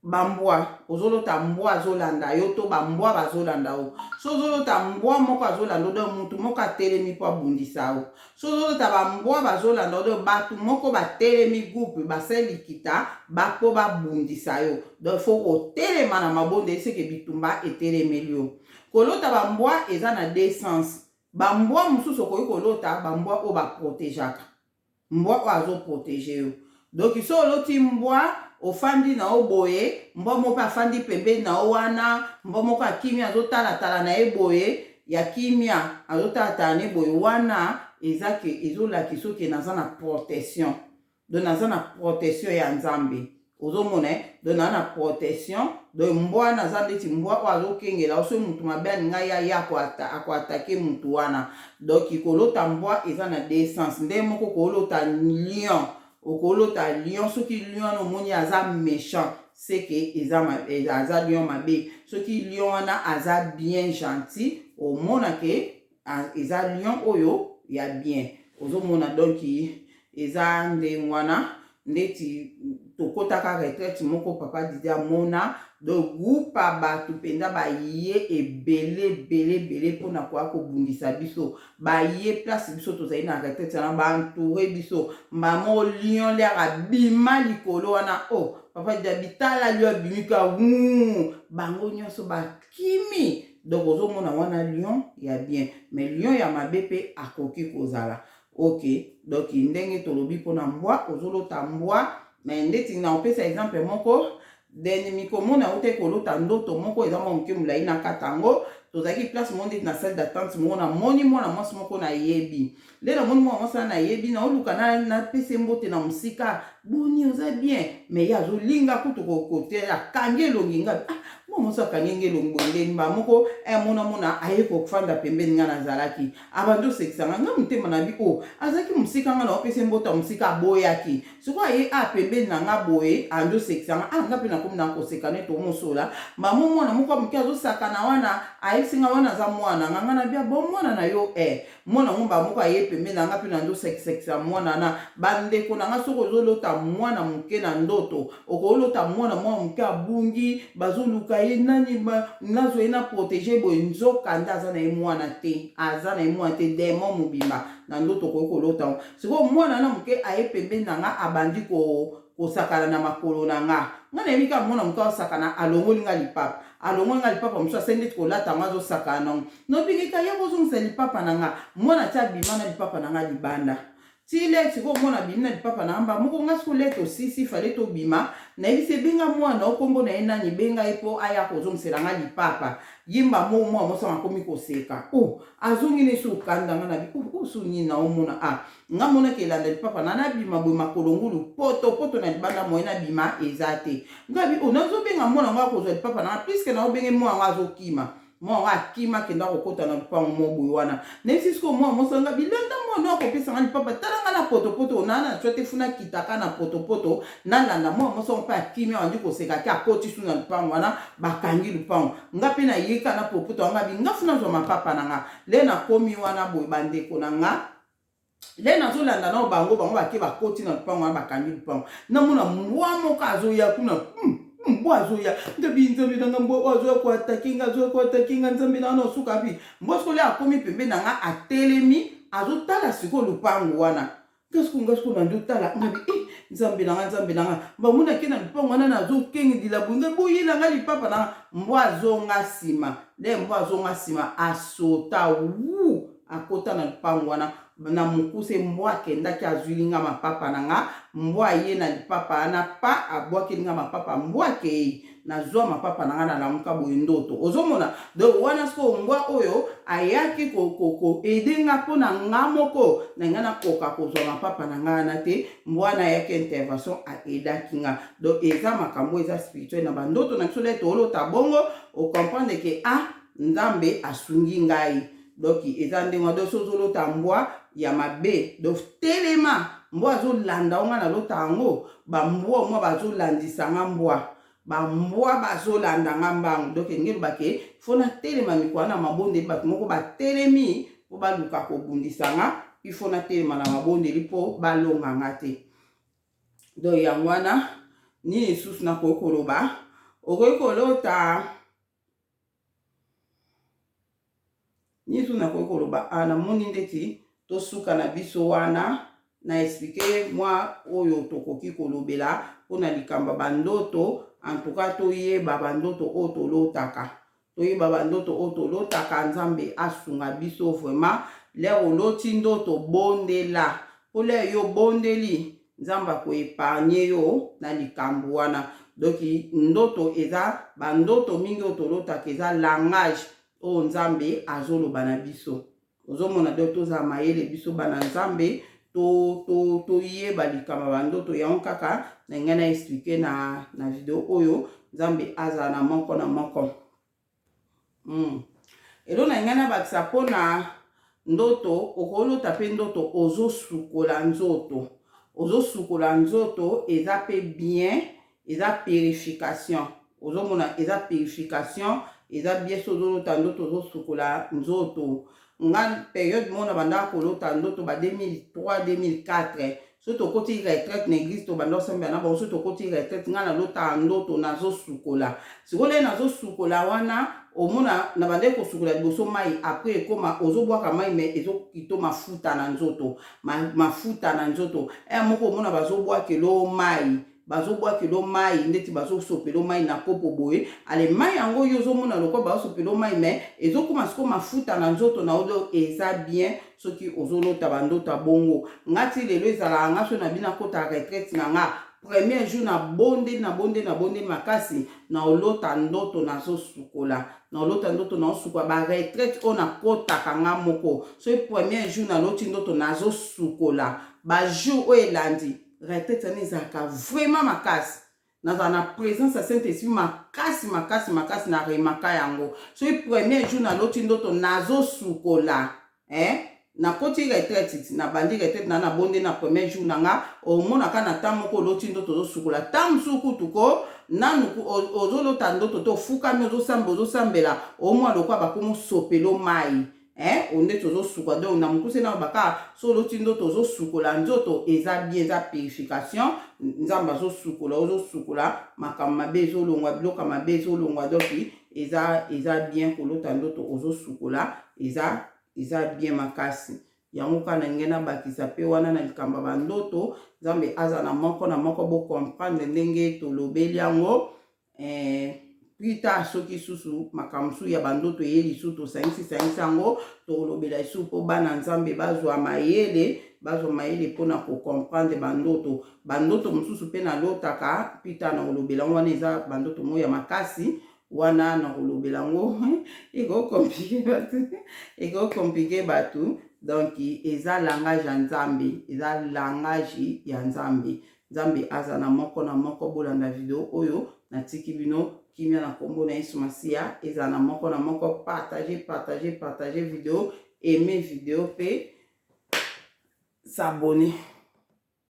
Ba mbwa, ozolota mbwa azolanda yo to ba mbwa bazolanda yo. So ozolota mbwa moko azolanda yo, donc mutu moko atelemi mpo abundisa yo. So ozolota ba mbwa bazolanda yo, donc batu moko batelemi groupe basali likita ba mpo babundisa yo. Donc faut kotelema na mabondeli seke bitumba etelemeli yo. Kolota ba mbwa eza na deux sens. Ba mbwa mosusu okoki kolota ba mbwa oyo ba protegeaka. Mbwa oyo azo proteger yo. Donc soki oloti mbwa ofandi na yo boye, mbwa moko pe afandi pembeni na yo wana, mbwa moko ya kimia azo tala tala na ye boye, ya kimia azo tala tala na ye boye, wana eza que ezo lakisa yo que naza na protection. Donc naza na protection ya Nzambe. Ozo mona eh? Donc naza na protection. Donc mbwa wana aza ndeti mbwa oyo azo kengela yo soki mutu mabe alingi aya ye ako ako attaquer mutu wana. Donc kolota mbwa eza na deux sens. Ndenge moko kolota lion, okolota lion soki lion wana omoni aza mechant ce que eza aza lion mabe. Soki lion wana aza bien gentil omona ke eza lion oyo ya bien. Ozo mona donc eza ndenge wana ndeti tokotaka retraite moko papa Didier amona donc groupe ya bato mpenza baye ebele ebele ebele mpona koya kobundisa biso baye place biso tozali na retraite wana baentoure biso mbamo lion lere abima likolo wana o oh, papa Didier bitala lion abimi ka bango nyonso bakimi donc ozomona wana lion ya bien mais lion ya mabe mpe akoki kozala Ok donc ndenge tolobi pona mbwa ozolota mbwa mais ndeti na opesa exemple moko then mikomona awutaki kolota ndoto moko eza mwa moke molai na kata yango tozalaki place moko ndeti na salle d'attente moko namoni mwana mwasi moko nayebi nde namoni mwana mwasi wana nayebi naoluka napesa ye mbote na mosika boni oza bien mais ye azolinga kutu kote akangi elongi nga ah, mwana mwasi akangi nge elongi boye nde mbala moko eh, mona mona aye kofanda pembeni nga nazalaki Abandi osekisa nga nga motema na bi oh azalaki mosika nga na opesa ye mbote ya mosika aboyaki sikoyo aye a pembeni na nga boye andi osekisa nga ah nga pe nakomi na koseka neti omosola mamo mwana moko ya moke azosakana wana ayebisi nga wana aza mwana nga nga na bia bo mwana na yo eh mwana ngo mbala moko aye pembeni na nga pe nandi osekisekisa mwana na bandeko na nga soki ozolota mwana moke na ndoto Okolota mwana mwa moke abungi, bazoluka ye nani nazwa ye na proteger boye, nzoka nde aza na ye mwana te, aza na ye mwana te, demon mobimba na ndoto okoki kolota yango. Sikoyo mwana wana moke aye pembeni na nga abandi ko kosakana na makolo na nga, nga nayebi kaka mwana moke azosakana, alongoli nga lipapa, alongoli nga lipapa mosusu asali ndeti kolata yango azosakana nango, nobiki ka ya kozongisa lipapa na nga, mwana ti abima na lipapa na nga libanda. Ti le sikoyo mwana abimi na lipapa na amba moko nga sikoyo le tosisi fale tobima nayebisi ebenga mwana o kombo na ye nani benga ye mpo aya kozongisela nga lipapa yimba mo mwa mwasi yango akomi koseka o oh, azongi na esu okanda nga na bi oh, oh, su nini naomona a ah, nga monaki elanda lipapa na nabima boye makolo ngulu poto poto na libanda moye nabima eza te nga bi oh, nazobenga mwana ngo akozwa lipapa na nga puiske naobenge mwana ngo azokima Mwana yango akima akenda kokota na lupango moko boye wana. Nayebisi sikoyo mwana mwasi wana bilanda mwana oyo akopesa nga lipapa tala nga na potopoto na na cwa te funa kitaka na potopoto nalanda mwana mwasi yango mpe akimi abandi koseka ake akoti su na lupango wana bakangi lupango nga mpe nayeka na potopoto yango abi nga funa zwa mapapa na nga le nakomi wana boye bandeko na nga le nazolanda nao bango bango bake bakoti na lupango wana bakangi lupango namona mbwa moko azoya kuna mbwa azoya nzabi nzambe nanga mbwa oyo azoya koatake nga azoya koatake nga nzambe nanga na osuka bi mbwa sikoyo le akomi pembe na nga atelemi azotala sikoyo lupango wana nga sikoyo nga sikoyo nandi otala nga bi eh, nzambe nanga nzambe nanga bamonake na lupango wana nazokengedila boye nga boyela nga lipapa nanga mbwa azonga nsima le mbwa azonga nsima asota wu Akota na lupangu wana na mukuse mbwa akendaki azuili nga mapapa na nga mbwa aye na lipapa wana pa abwakeli nga mapapa mbwa akeyi nazua mapapa na nga nalamuka boye ndoto ozomona donc wana sikoyo mbwa oyo ayaki ko, ko, ko aide nga mpo na nga moko na nga nakoka kozwa mapapa na nga wana te mbwa wana ayaki intervention aedaki nga donc eza makambo eza spirituel na bandoto na biso le toolota bongo ocomprendre ke ah nzambe asungi ngai Donc eza ndenge wana donc soki ozolota mbwa ya mabe donc telema mbwa azolanda yo nga nalota yango bambwa mwa bazolandisa nga mbwa bambwa bazolanda nga mbangu donc elingi eloba ke fo natelema mikolo na mabondeli bato moko batelemi mpo baluka kobundisa nga il faut natelema na mabondeli mpo balonga nga te donc yango wana nini lisusu nakoki koloba okoki kolota Nini nakoki koloba ah, namoni ndeti tosuka na biso wana na explike mwa oyo tokoki kolobela mpo na likambo ya bandoto antuka toyeba bandoto oyo tolotaka toyeba bandoto oyo tolotaka nzambe asunga biso vraiment lere oloti ndoto bondela mpo lere yo obondeli Nzambe ako epargne yo na likambu wana donc ndoto eza ba ndoto mingi oyo tolotaka eza langage oyo Nzambe azoloba na biso ozomona donc tozala mayele biso bana Nzambe to to toyeba likambo ya bandoto yango kaka na ngai na explike na, na video oyo Nzambe azala na moko na moko Eloko na ngai nabakisa mpo na ndoto, okolota mpe ndoto ozosukola nzoto, ozosukola nzoto eza mpe bien, eza purification, ozomona eza purification, eza bien so ozolota ndoto ozosukola nzoto. Nga periode moko na bandaka kolota ndoto ba 2003 2004 soki tokoti retraite na eglise tobanda kosambela na bango soki tokoti retraite ngai nalotaka ndoto nazosukola sikoyo ndenge nazosukola wana omona na bandaki kosukola liboso mai apres ekoma ozobwaka mai me ezokito mafuta na nzoto ma, mafuta na nzoto e moko omona bazobwakelo mai bazobwakelo mai ndeti bazosopelo mai na kopo boye ale mai yango yo ozomona lokola bazosopelo mai me ezokoma sikoyo mafuta na nzoto na yo eza bien soki ozolota bandoto ya bongo nga ti lelo ezalaka nga so na bino akota retraite na nga premier jour nabondeli nabondeli nabondeli makasi naolota ndoto nazosukola naolota ndoto naosukola ba retraite oyo nakotaka nga moko soki premier jour naloti ndoto nazosukola ba jour oyo elandi retraite wana ezalaka vraiment makasi nazala na présence ya saint esprit makasi makasi makasi na remaka yango soki premier jour naloti ndoto nazosukola eh? nakoti retraite nabandi retraite na nabonde na premier jour na nga omonaka na temps moko oloti ndoto ozosukola ntango mosusu kutu ko nanu ozolota ndoto te ofukami ozosamba ozosambela omwa lokola bakomosopelo mai eh ondeti ozosuka donc na mokuse na baka so oloti ndoto ozosukola nzoto eza bien eza purification nzambe azosukola ozosukola makambo mabe ezolongwa biloko ya mabe ezolongwa donc eza eza bien kolota ndoto ozosukola eza eza bien makasi yango kaka na ngai nabakisa mpe wana na likambo ya bandoto nzambe aza na moko na moko bocomprendre ndenge tolobeli yango eh, Plus tard, soki susu makambo mosusu ya bandoto eye lisusu, tosangisi sangisi yango, tokolobela lisusu mpo bana Nzambe bazwa mayele, bazwa mayele mpona kocomprendre bandoto. Bandoto mosusu mpe nalotaka, plus tard nakolobela yango. Wana eza bandoto moko ya makasi, wana nakolobela yango, ekocompliquer bato, ekocompliquer bato. Donc eza langage ya Nzambe, eza langage ya Nzambe. Nzambe aza na moko na moko. Bolanda video oyo, natiki bino kimia na nkombo na Yesu Masiya. Ezala na moko na moko. Partage, partage, partage video, aime video mpe s'abonner.